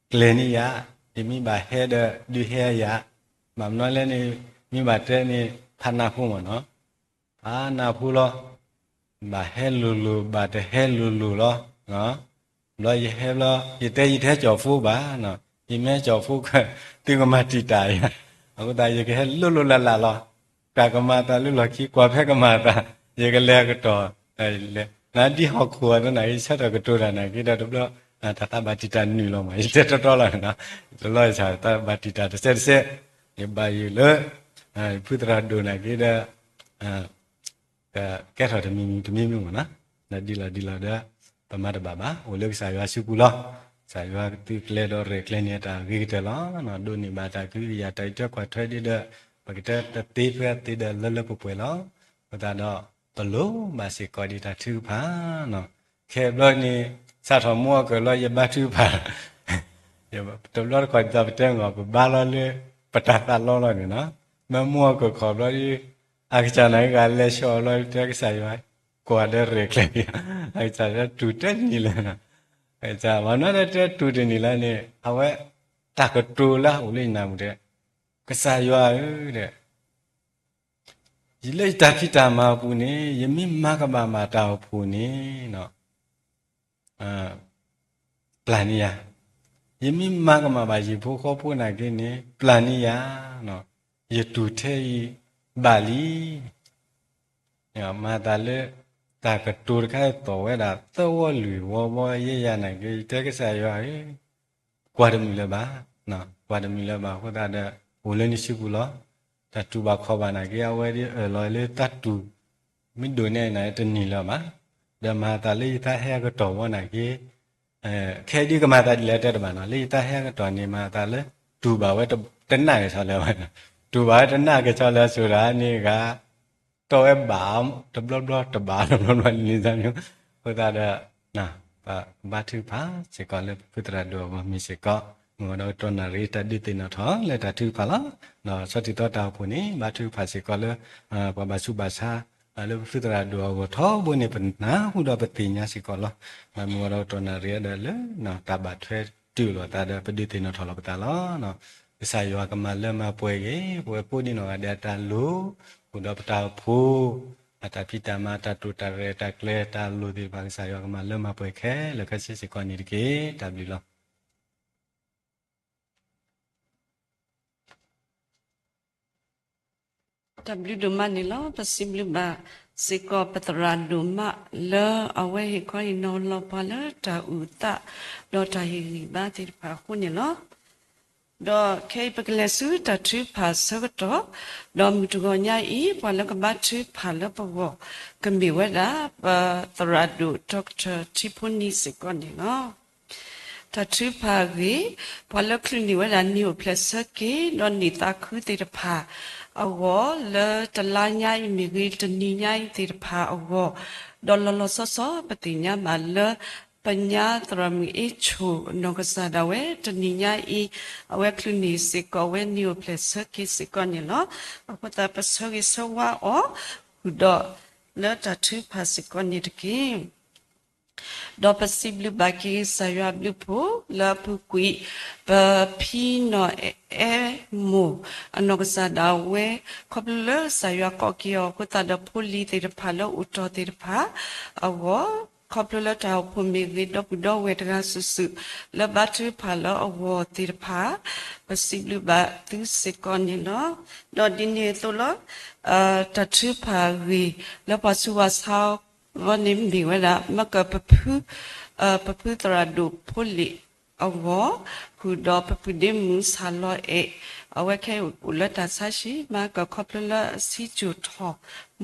ကျဲၤန့ၢ်ယၤ, ယမ့ၢ်ဘၣ်ဟဲဒီး ဒုးဟဲယၤ, ဘၣ်မနုၤလဲၣ်န့ၣ် မ့ၢ်ဘၣ်တဲန့ၣ် ဖးနၢ်ဖိမ့ၢ်နီၤ, ဖးနၢ်ဖိလီၤ. ဘၣ်ဟဲလိၤလိၤ ဘၣ်တဟဲလိၤလိၤလီၤ. ဘျီယဟဲဘျီ ယတဲယတဟဲကၠီၣ်ဖိဘၣ်, ယမ့ၢ်ဟဲကၠီၣ်ဖိ သုကမၤတံာ်တာ်ယၤ, အဃိသတးယကဟဲလိၤလိၤလၢ်လၢ်လီၤ. တၢ်ကမၤအသးလၢလီၢ်ခံ ကွၢ်ဖဲကမၤအသး, ယကလဲၤအကတီၢ် နဒ်ဟီၣ်ခိၣ်အသိးန့ၣ် ယဆၢထၢၣ်ကတိၤတၢ်နာ်က့ဒီးတဘျီ တၢ်သးဘၣ်တံာ်တာ်နုာ်လီၤမး ယတဲတီတီလီၤ, တလီၤယဆၢ တၢ်ဘၣ်တံာ်တာ်တစဲးတစဲး, ယဘၣ်ယိၣ်လၢ ဖုသရၣ်ဒိၣ်နာ်က့ဒီး ကကဲထီၣ်တမံၤမံၤတမံၤမံၤမ့ၢ်နီၤ, ဒီးဒ်လီၤဒ်လီၤဒီး ပမၤတဘၣ်ဘၣ် အိၣ်လၢကစၢ်ယွၤစုပူၤလီၤ. ကစၢ်ယွၤကသုးကျဲၤဒီးရဲၣ်ကျဲၤန့ၢ်တၢ်ဂ့ၤကတၢၢ်လီၤ. ဒိးန့ၢ်ဘၣ်တၢ်ကဟုကယာ်တၢ်အံးထွဲကွၢ်ထွဲဒ်ဒီး ပကတဲတသ့ဖဲအသ့ဒီးလၢလၢပှဲၤပှဲၤလီၤ. အဃိသတးဒီး ပလိၣ်ဘၣ်စ့ၢ်ကီးဒံးတၢ်ထုကဖၣ်, ခဲဘျီန့ၣ် စးထီၣ်မူအီၣ်ကၢၢ်လီၤ ယဘါထုကဖၣ် တဘျီတခီၣ်ဒ်သိးပတဲမ့ၢ် ပဘါလီၤလၢ ပတၢ်သးလီလီၤန့ၣ်နီၤ, မ့ၢ်မူအီၣ်ကၢၢ်ခီၣ်ဘျီဒီး အကစၢ်နာ်က့ဂၤလဲၤဆှီအီၤလီၤ တဲကစၢ်ယွၤ ကွၢ်ဒီးရဲၣ်ကျဲၤ, အကစၢ်ယွၤတူၢ်တန့ၢ်လၢၤ, အကစၢ်မ့ၢ်နီၤတဲတူၢ်တန့ၢ်လၢန့ၣ် အဝဲ တၢ်ကတိၤလၢအအိၣ်လၢယနၢ်ပူၤတဲ, ကစၢ်ယွၤဧၢ တဲ ယလၢယတၢ်ဖံးတၢ်မၤအပူၤန့ၣ် ယမ့ၢ်မၤကဘၣ်မးတၢ်အိၣ်ဖှိၣ်န့ၣ် ပျၢ်န့ၢ်ယၤ, ယမ့ၢ်မၤကမၣ်ဘၣ်ယံၤဖိဃီဖိနာ်က့န့ၣ် ပျၢ်န့ၢ်ယၤ, ယတူၢ်ထဲအံၤဘၣ်လံ. မၤသးလၢ တၢ်ကတိၤတခါအံၤသိၣ်ဝဲဒၣ် သၢဝီလွံၢ်ဝီဝီယဲယၤနာ်က့ ယတဲကစၢ်ယွၤဧၢ ကွၢ်တမုာ်လၢၤဘၣ်, ကွၢ်တမုာ်လၢၤဘၣ်အဃိသတးဒီး အိၣ်လၢနစုပူၤလီၤ. တၢ်တူၢ်ဘၣ်ခီၣ်ဘၣ်နာ်က့ အဝဲဒၣ်အၢၣ်လီၤလၢတၢ်တူၢ် မ့ၢ်ဒိၣ်န့ၢ်နၤတန့ၢ်လၢၤဘၣ်. ဒီးမၤသးလၢယသးဟဲအကတီၢ်ဝဲနာ်က့ ခဲဒ်ကမၤသးဒ်လဲၣ်တဲတဘၣ်နီၤ လၢယသးဟဲအကတီၢ်န့ၣ် မၤသးလၢ တူၢ်ဘၣ်ဝဲတနာ်က့ၤဆီလၢၤဘၣ်, တူၢ်ဘၣ်ဝဲတနာ်က့ၤဆီလၢၤဆိဒၣ်န့ၣ်ဂၤ တီၢ်ဝဲဘၣ် တဘျီဘျီတဘၣ် တဘျီဘျီန့ၣ်န့ၣ် အဃိသတးဒီး ပဘါထုကဖၣ်စ့ၢ်ကီးလၢပဖုသရၣ်ဒိၣ်အဂီၢ် မ့ၢ်စ့ၢ်ကီး မုၢ်ဂီၤဒီးကတီၢ်နၣ်ရံၣ်တၢ်ဒုးသ့ၣ်နီၣ်ထီၣ်လၢတၢ်ထုကဖၣ်လီၤ. ဒီးဆီထံသီတၢ်အိၣ်ဖှိၣ်န့ၣ် ဘါထုကဖၣ်စ့ၢ်ကီးလၢ ပှၤဘၣ်ဆူးဘၣ်ဆါ လၢပဖုသရၣ်ဒိၣ်အဂီၢ်ထီဘိန့ၣ် ပနၢ်ဟူဒီးပသ့ၣ်ညါစ့ၢ်ကီးလီၤ. မုၢ်ဂီၤဒီးကတီၢ်နၣ်ရံၣ်ဒီးလၢ တၢ်ဘၣ်ထွဲတုၤလိာ်သးဒီး ပဒုးသ့ၣ်နီၣ်ထီၣ်လီၤပသးလီၤ. ကစၢ်ယွၤကမၤလၢမၤပှဲၤဂ့ၤ ပဝဲကိးဒံနီၢ်ဂၤဒဲးအတၢ်လိၣ် ဃုာ်ဒီးပတၢ်အိၣ်ဖှိၣ် အတၢ်ဖံးတၢ်မၤ တၢ်တိာ်တၢ်ရဲၣ်တၢ်ကျဲၤ တၢ်လိၣ်သ့ၣ်တဖၣ် ကစၢ်ယွၤကမၤလၢမၤပှဲၤခဲလၢာ်ခဲဆ့စ့ၢ်ကီးန့ၣ်တက့ၢ်. တၢ်ဘျုးလီၤ. တၢ်ဘျုးဒိၣ်မးန့ၣ်လီၤ. ပစံးဘျုးဘၣ် စ့ၢ်ကီးပသရၣ်ဒိၣ်မးလၢအဝဲဟ့ၣ်ခီဟ့ၣ်နီၤလီၤပှၤလၢတၢ်အုၣ်သး ဒီးတၢ်ဟ့ၣ်ဂံၢ်ဘါသ့ၣ်တဖၣ်အဃိန့ၣ်လီၤ. ဒီးခဲအံၤပကလဲၤဆူတၢ်ထုကဖၣ်ဆၢကတီၢ်, ဒီးမုၢ်တဂီၤညါအံၤ ပှၤလၢကဘါထုကဖၣ်လၢပဂီၢ် ကမ့ၢ်ဝဲဒၣ် ပသရၣ်ဒိၣ် Doctor ထံဖိနံၤစ့ၢ်ကီးန့ၣ်လီၤ. တၢ်ထုကဖၣ်အဂ့ၢ်, ပှၤလၢချုးန့ၢ်ဝဲဒၣ်နံၣ်အိၣ်ဖျဲၣ်ဆၢက့ၤ ဒီးနံၣ်သးခုသ့ၣ်တဖၣ်အဂီၢ် လၢတလါညါအံၤမ့ၢ်ဂ့ၤ တနံၤညါအံၤသ့ၣ်တဖၣ်အဂီၢ်, ဒီးလီၤလီၤဆီဆီပသ့ၣ်ညါဘၣ်လၢ ပညါသရၣ်မုၣ်အ့ဆိၣ်အနီၢ်ကစၢ်ဒၣ်ဝဲ တနံၤညါအံၤ အဝဲချုးန့ၢ်စ့ၢ်ကီးဝဲနံၣ်အိၣ်ဖျဲၣ်ဆၢက့ၤစ့ၢ်ကီးန့ၣ်လီၤ. အဃိသတးပဆၢဂ့ၤဆၢဝါအီၤ ဃုာ်ဒီးလၢတၢ်ထုကဖၣ်စ့ၢ်ကီးန့ၣ်တက့ၢ်. ဒီးပစံးဘျုးဘၣ်က့ၤကစၢ်ယွၤအဘျုးအဖှိၣ် လၢအပူၤကွံာ် ပဖံနီၢ်အဲမိၢ်အနီၢ်ကစၢ်ဒၣ်ဝဲ ခီဖျိလၢကစၢ်ယွၤကိးက့ၤအီၤအဃိသတးဒီးဖိလံၤသ့ၣ်တဖၣ်လၢအိၣ်တ့ၢ်သ့ၣ်တဖၣ် အဂီၢ်, ခီဖျိလၢတၢ်အိၣ်ဖှိၣ်မ့ၢ်ဂ့ၤ ဒီပုၢ်ဒီဝဲၢ်တဂၤစုာ်စုာ် လၢဘါထုကဖၣ်လၢအဂီၢ်သ့ၣ်တဖၣ် ပစံးဘျုးဘၣ်သုစ့ၢ်ကီးန့ၣ်လီၤ. ဒီးဒ်န့ၣ်အသိးလီၤ, တၢ်ထုကဖၣ်အဂ့ၢ် လၢပှၤဆူးပှၤဆါအဂီၢ်န့ၣ်မ့ၢ်ဝဲဒၣ် မ့ၢ်ကပဖု ပဖုသရၣ်ဒိၣ်ဖိလံၤအဂီၢ်, ဃုာ်ဒီးပပုၢ်ဒ့မုၣ်ဆၣ်လီၤအဲၣ်, အဝဲခဲအံၤအိၣ်လၢတၢ်ဆါဟံၣ် မ့ၢ်ကခီဖျိလၢအဆံးစိၤထီၣ်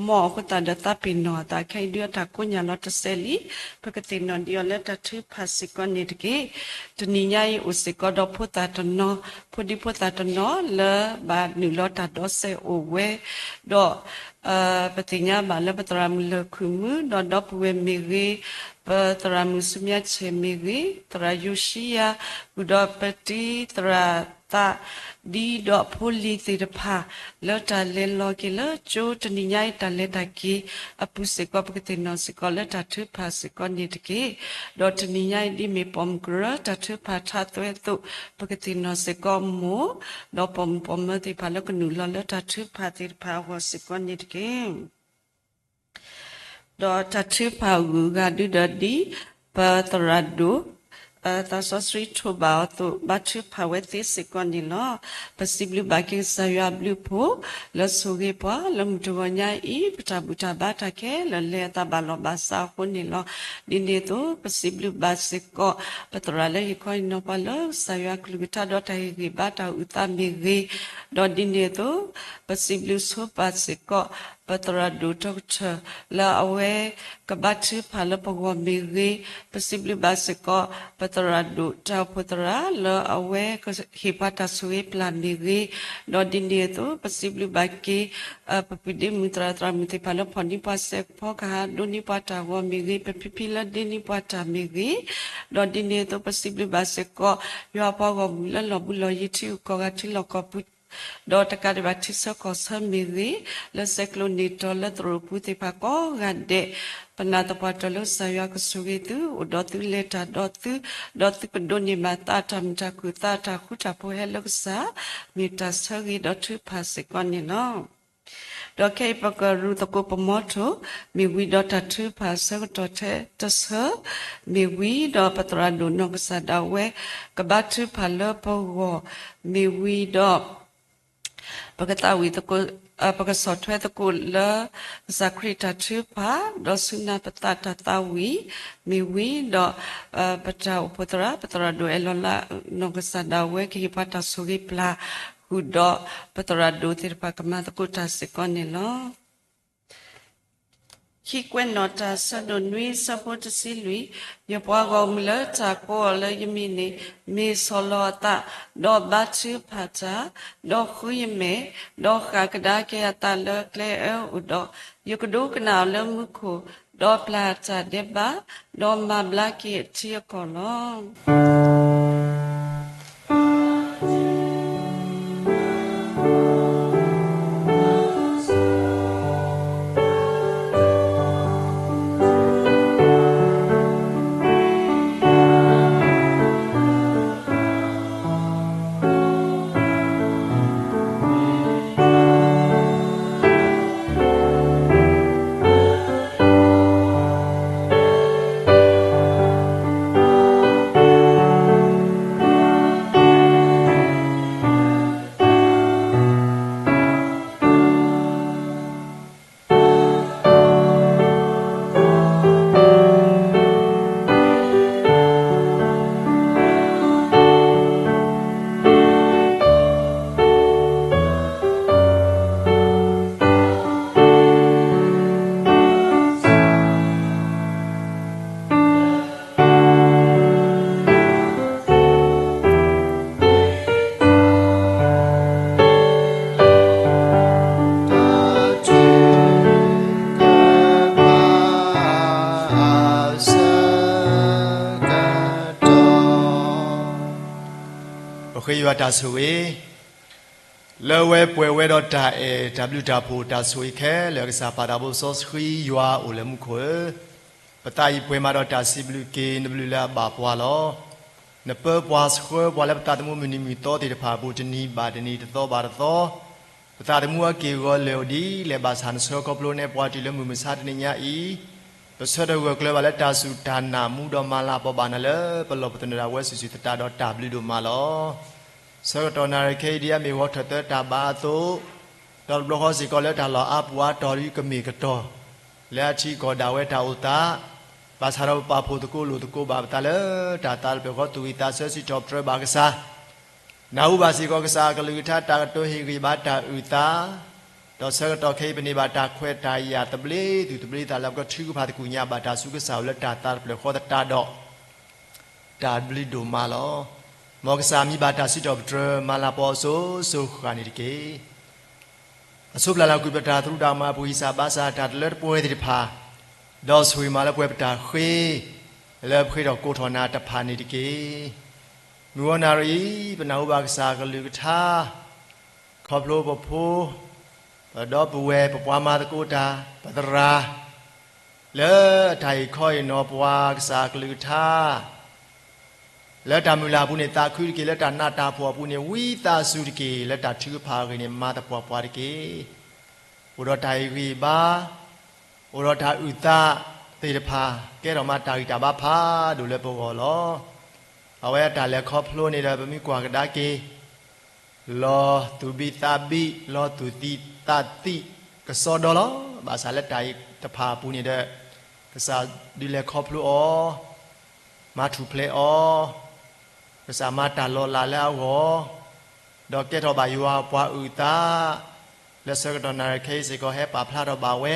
မ်အဃိသတးဒီးသးပ့ၤနီၣ်အသးခဲအံၤဒုးအတၢ်ကိးညါလီၤတစဲးလံ, ပကသ့ၣ်နီၣ်ဒံးအီၤလၢတၢ်ထုကဖၣ်စ့ၢ်ကီးန့ၣ်တက့ၢ်. တနံၤညါအံၤအိၣ်စ့ၢ်ကီးဒီးဖိသၣ်တနီၤ, ဖိဒံဖိသၣ်တနီၤလၢဘၣ်နုာ်လီၤတၢ်ဒီးစဲးအိၣ်ဝဲ, ဒီး ပသ့ၣ်ညါဘၣ်လၢပသရၣ်မုၣ်လၢၢ်ခုၣ်မုၣ် ဒီးဒီပုၢ်ဝဲၢ်မ့ၢ်ဂ့ၤ, ပသရၣ်မုၣ်ဆူမဲာ်ဆဲးမ့ၢ်ဂ့ၤ, သရၣ်ယိၤၡံယၤ, ဃုာ်ဒီးပတံၤသရၣ်သး ဒ်ဒီးဖိလံၤသ့ၣ်တဖၣ် လၢတၢ်လဲၤလီၤက့ၤလၢကၠိတနံၤညါအံၤတၢ်လဲၤတၢ်က့ၤအပူၤစ့ၢ်ကီး ပကသ့ၣ်နီၣ်စ့ၢ်ကီးလၢတၢ်ထုကဖၣ်စ့ၢ်ကီးန့ၣ်တက့ၢ်. ဒီးတနံၤညါအံၤဒ်မ့ၢ်ပိာ်မုၣ်ကရၢတၢ်ထုကဖၣ်ထါသွဲအသိး ပကသ့ၣ်နီၣ်စ့ၢ်ကီးမိၢ်, ဒီးပိာ်မုၣ်ပိာ်မၢၤသ့ၣ်တဖၣ်လၢကနုာ်လီၤလၢတၢ်ထုကဖၣ်သ့ၣ်တဖၣ်အဂီၢ်စ့ၢ်ကီးန့ၣ်တက့ၢ်. ဒီးတၢ်ထုကဖၣ်အဂုၤအဂၤဒုဒီးဒ် ပသရၣ်ဒိၣ် သးစီဆှံထိးဘၣ်အီၤအသိး ဘါထုကဖၣ်ဝဲသ့စ့ၢ်ကီးန့ၣ်လီၤ. ပစံးဘျုးဘၣ်က့ၤကစၢ်ယွၤအဘျုးအဖှိၣ် လၢဆိၣ်ဂ့ၤပှၤလၢမုၢ်တဂီၤညါအံၤ ပတၢ်ဘူၣ်တၢ်ဘါတၢ်ခဲလၢာ်လဲၤအသးဘၣ်လီၢ်ဘၣ်စးအဃိန့ၣ်လီၤ. ဒ်န့ၣ်အသိး ပစံးဘျုးဘၣ်စ့ၢ်ကီး ပသရၣ်လၢဟ့ၣ်ခီဟ့ၣ်နီၤပှၤလၢကစၢ်ယွၤကလုၢ်ကထါဒီးတၢ်ဟ့ၣ်ဂံၢ်ဘါ တၢ်အုၣ်သးမ့ၢ်ဂ့ၤ, ဒီးဒ်န့ၣ်အသိး ပစံးဘျုးဆိပာ်စ့ၢ်ကီး ပသရၣ်ဒိၣ်တီကထၢၣ် လၢအဝဲကဘါထုကဖၣ်လၢပဂီၢ်မ့ၢ်ဂ့ၤ, ပစံးဘျုးဘၣ်စ့ၢ်ကီး ပသရၣ်ဒိၣ်တၢ်အိၣ်ဖှိၣ်သရၣ် လၢအဝဲကဟ့ၣ်ပှၤတၢ်ဆိၣ်ဂ့ၤပျၢ်မ့ၢ်ဂ့ၤ, ဒီးဒ်န့ၣ်အသိး ပစံးဘျုးဘၣ်က့ၤ ပပုၢ်ဒ့မုၣ်သရၣ်သရၣ်မုၣ်သ့ၣ်တဖၣ်လၢဖီၣ်န့ၢ်ပှၤစဲးဖီကဟၣ် ဒိးန့ၢ်ပှၤတၢ်ဂီၤမ့ၢ်ဂ့ၤ, ပဖံဖံလၢဒ့န့ၢ်ပှၤတၢ်မ့ၢ်ဂ့ၤ, ဒီးဒ်န့ၣ်အသိး ပစံးဘျုးဘၣ်စ့ၢ်ကီး ယွၤပှၤဂီၢ်မုၢ်လၢလီၢ်ဘူးလီၢ်ယံၤ ထံဂုၤကီၢ်ဂၤထံလီၢ်ကီၢ်ပူၤ ဒီးတကးဒံးဘၣ်ထံဆၢကီၢ်ဆၢမ့ၢ်ဂ့ၤ, လၢဆဲးကျိးန့ၢ်တီၤလၢသရိာ်ပူၤသ့ၣ်တဖၣ်ကိးဂၤဒဲး, ပနာ်သပှၢ်တၢၢ်လၢကစၢ်ယွၤကဆိၣ်ဂ့ၤသု အိၣ်ဒီးသုလဲၤတၢ်ဒီးသု, ဒီးသုကဒိးန့ၢ်ဘၣ်သးအတၢ်မုာ်တၢ်ခုၣ်သးအတၢ်ဃူတၢ်ဖိးဟဲလၢကစၢ်, မ့ၢ်တၢ်ဆၢဂ့ၤဒီးထုကဖၣ်စ့ၢ်ကီးန့ၣ်လီၤ. ဒီးခဲအံၤပကရူၢ်သကိးပမီထိၣ်, မ့ၢ်ဝံၤဒီးတၢ်ထုကဖၣ်ဆၢကတီၢ်ထဲတဆၢ, မ့ၢ်ဝံၤဒီးပသရၣ်ဒိၣ်နီၢ်ကစၢ်ဒၣ်ဝဲ ကဘါထုကဖၣ်လၢပဂီၢ်, မ့ၢ်ဝံၤဒီး ပကသးဝံၣ်သကိး, ပကဆီၣ်ထွဲသကိးလၢ ကစၢ်ခရံာ်တၢ်ထုကဖၣ်, ဒီးစူၢ်နာ်ပသးတၢ်သးဝံၣ်, မ့ၢ်ဝံၤဒီး ပတၢ်အိၣ်ဖှိၣ်သရၣ် ပသရၣ်ဒိၣ်အဲၣ်လီၤလး နီၢ်ကစၢ်ဒၣ်ဝဲကဟ့ၣ်ပှၤတၢ်ဆိၣ်ဂ့ၤပျၢ်, ဃုာ်ဒီးပသရၣ်ဒိၣ်သ့ၣ်တဖၣ်ကမၤသကိးတၢ်စ့ၢ်ကီးန့ၣ်လီၤ. ခံကွဲးနီၣ်တၢ် ဆၢဒိၣ်နွံ ဆၢဖိတဆံလွံၢ်, ယပှၤဂီၢ်မုၢ်လၢတၢ်ကိးအီၤလၢယမံၤန့ၣ် မ့ၢ်ဆီၣ်လီၤအသး, ဒီးဘါထုကဖၣ်တၢ်, ဒီးဃုယမဲာ်, ဒီးဃၣ်ကဒါက့ၤအသးလၢကျဲအၢအိၣ်ဒီး, ယကဒိကနၣ်အီၤလၢမူခိၣ်, ဒီးပျၢ်အတၢ်ဒဲးဘး, ဒီးမၤဘျါက့ၤအထံအကီၢ်လီၤ. ဃ့ယွၤတၢ်ဆိၣ်ဂ့ၤ, လၢဝဲပှဲၤဝဲဒီးတၢ်အဲၣ်တၢ်ဘျုးတၢ်ဖှိၣ်တၢ်ဆိၣ်ဂ့ၤခဲလၢာ် ကစၢ်ပၢ်သးဘိစီဆှံယွၤအိၣ်လၢမူခိၣ်ဧၢ, ပသးအံၤပှဲၤမးဒီးတၢ်စံးဘျုးက့ၤနဘျုးလၢအဘၣ်ပှၤလီၤ. နပၢပှၤဆှၢပှၤလၢပသးသမူမုၢ်နံၤမုၢ်သီသ့ၣ်တဖၣ်အပူၤ တနံၤဘၣ်တနံၤ တသီဘၣ်တသီ, ပသးသမူအက့ၢ်အဂီၤလၢာ်အိၣ်ဒံး လဲၤဘၣ်ဆၣ်နဆှၢခီဖျိနဲပှၤတုၤလၢမုၢ်မဆါတနံၤညါအံၤ, ပဆၢထၢၣ်ဂၢၢ်ကျၢၤဘၣ်လၢတၢ်စူၢ်တၢ်နာ်မူဒီးမၤလၤပီၤဘၣ်နၤလၢပလီၢ်ပသနၢၣ်ဒၣ်ဝဲစုာ်စုာ်သတးဒီးတၢ်ဘျုးဒိၣ်မးလီၤ. ဆၢကတီၢ်နၣ်ရံၣ်ခဲအံၤဒ်အမ့ၢ်ဂီၤထၢၣ်သၢတၢ်ဘါအသိး, ဒီးတဘျီဃီစ့ၢ်ကီးလၢတၢ်လီၢ်အါပူၤအါတီၤဒ်ကမ့ၢ်ကတီၢ်, လၢအထံကီၢ်ဒၣ်ဝဲတၢ်အိၣ်သး, ဘၣ်ဆၣ်ဒီးပပာ်ဖှိၣ်သကိးလိာ်သကိးဘၣ်ပသးလၢတၢ်သးတဖျၢၣ်ဃီ သူၣ်ဝံၣ်သးဆၢစံးထီၣ်ပတြၢၤဘၣ်ကစၢ် နၢ်ဟူဘၣ်စ့ၢ်ကီးကစၢ်အကလုၢ်ကထါတၢ်ကတိၤဟ့ၣ်ဂံၢ်ဘါတၢ်အုၣ်သး, ဒီးဆၢကတီၢ်ခဲအံၤပန့ၢ်ဘၣ်တၢ်ခွဲးတၢ်ယာ်သဘျ့သူၣ်သဘျ့သးလၢပကထုကဖၣ်သကိးညါဘၣ်တၢ်ဆူကစၢ်အအိၣ်လၢတၢ်သးတဖျၢၣ်ဃီသတးဒီး တၢ်ဘျုးဒိၣ်မးလီၤ. မ်ကစၢ်မံဘၣ်တၢ်စံးထီၣ်ပတြၢၤမၤလၤပီၤအစိၤစိၤဃၣ်န့ၣ်တက့ၢ်. အဆိပျၢ်လၢကွံာ်ပတၢ်သရူးတၢ်ကမၣ်အပူၤ ဟံၣ်စၢ်ဘါစၢ်တၢ်တလၢတပှဲၤသ့ၣ်တဖၣ်, ဒီးဆိၣ်ဂ့ၤမးလၢပှဲၤပတၢ်ဃ့, လၢပဃ့ထီၣ်ကိးထီၣ်နၤတဖၣ်န့ၣ်တက့ၢ်. မုၢ်ဂီၤနၣ်ရံၣ်အံၤ ပနၢ်ဟူဘၣ်ကစၢ်အကလုၢ်ကထါ, ခီဖျိပဖိ, ပဒီပုၢ်ဝဲၢ် ပပှၤမၤသကိးတၢ်, ပသရၣ်, လၢအတၢ်အံၤခီအံၤနီၤပှၤကစၢ်အကလုၢ်ကထါ လၢတၢ်မုၢ်လၢ်အပူၤန့ၣ် သးခုတက့ၢ်, လၢတၢ်နးတၢ်ဖှီၣ်အပူၤန့ၣ် ဝံသးစူၤတက့ၢ်, လၢတၢ်ထုကဖၣ်အဂ့ၢ်န့ၣ် မၤသပှၢ်ပှၢ်တက့ၢ်. အိၣ်ဒီးတၢ်ဟ့ၣ်ဂံၢ်ဘါ, အိၣ်ဒီးတၢ်အုၣ်သးသ့ၣ်တဖၣ် ကဲထီၣ်မးတၢ်ဂံၢ်တၢ်ဘါဖးဒိၣ်လၢပဂီၢ်လီၤ. အဝဲအတၢ်လဲၤခီဖျိန့ၣ်ဒီး ပမ့ၢ်ကွၢ်ကဒါက့ၤ လီၤသူၣ်ဘံၣ်သးဘံၣ်, လီၤသူၣ်သံသးသံကစီဒီလီၤ. ဘၣ်ဆၣ်လၢတၢ်အံၤတဖၣ်အပူၤန့ၣ်ဒီး ကစၢ်ဒုးလဲၤခီဖျိအီၤ, မၤထူၣ်ဖျဲးအီၤ, ကစၢ်မၤတၢ်လီၤလးလၢအဂီၢ်, ဒီးကဲထီၣ်ဘၣ်ယွၤအပှၤအုၣ်သး, လၢဆၢကတီၢ်နၣ်ရံၣ်ခဲအံၤစ့ၢ်ကီး ဟဲပာ်ဖျါထီၣ်ဘၣ်ဝဲ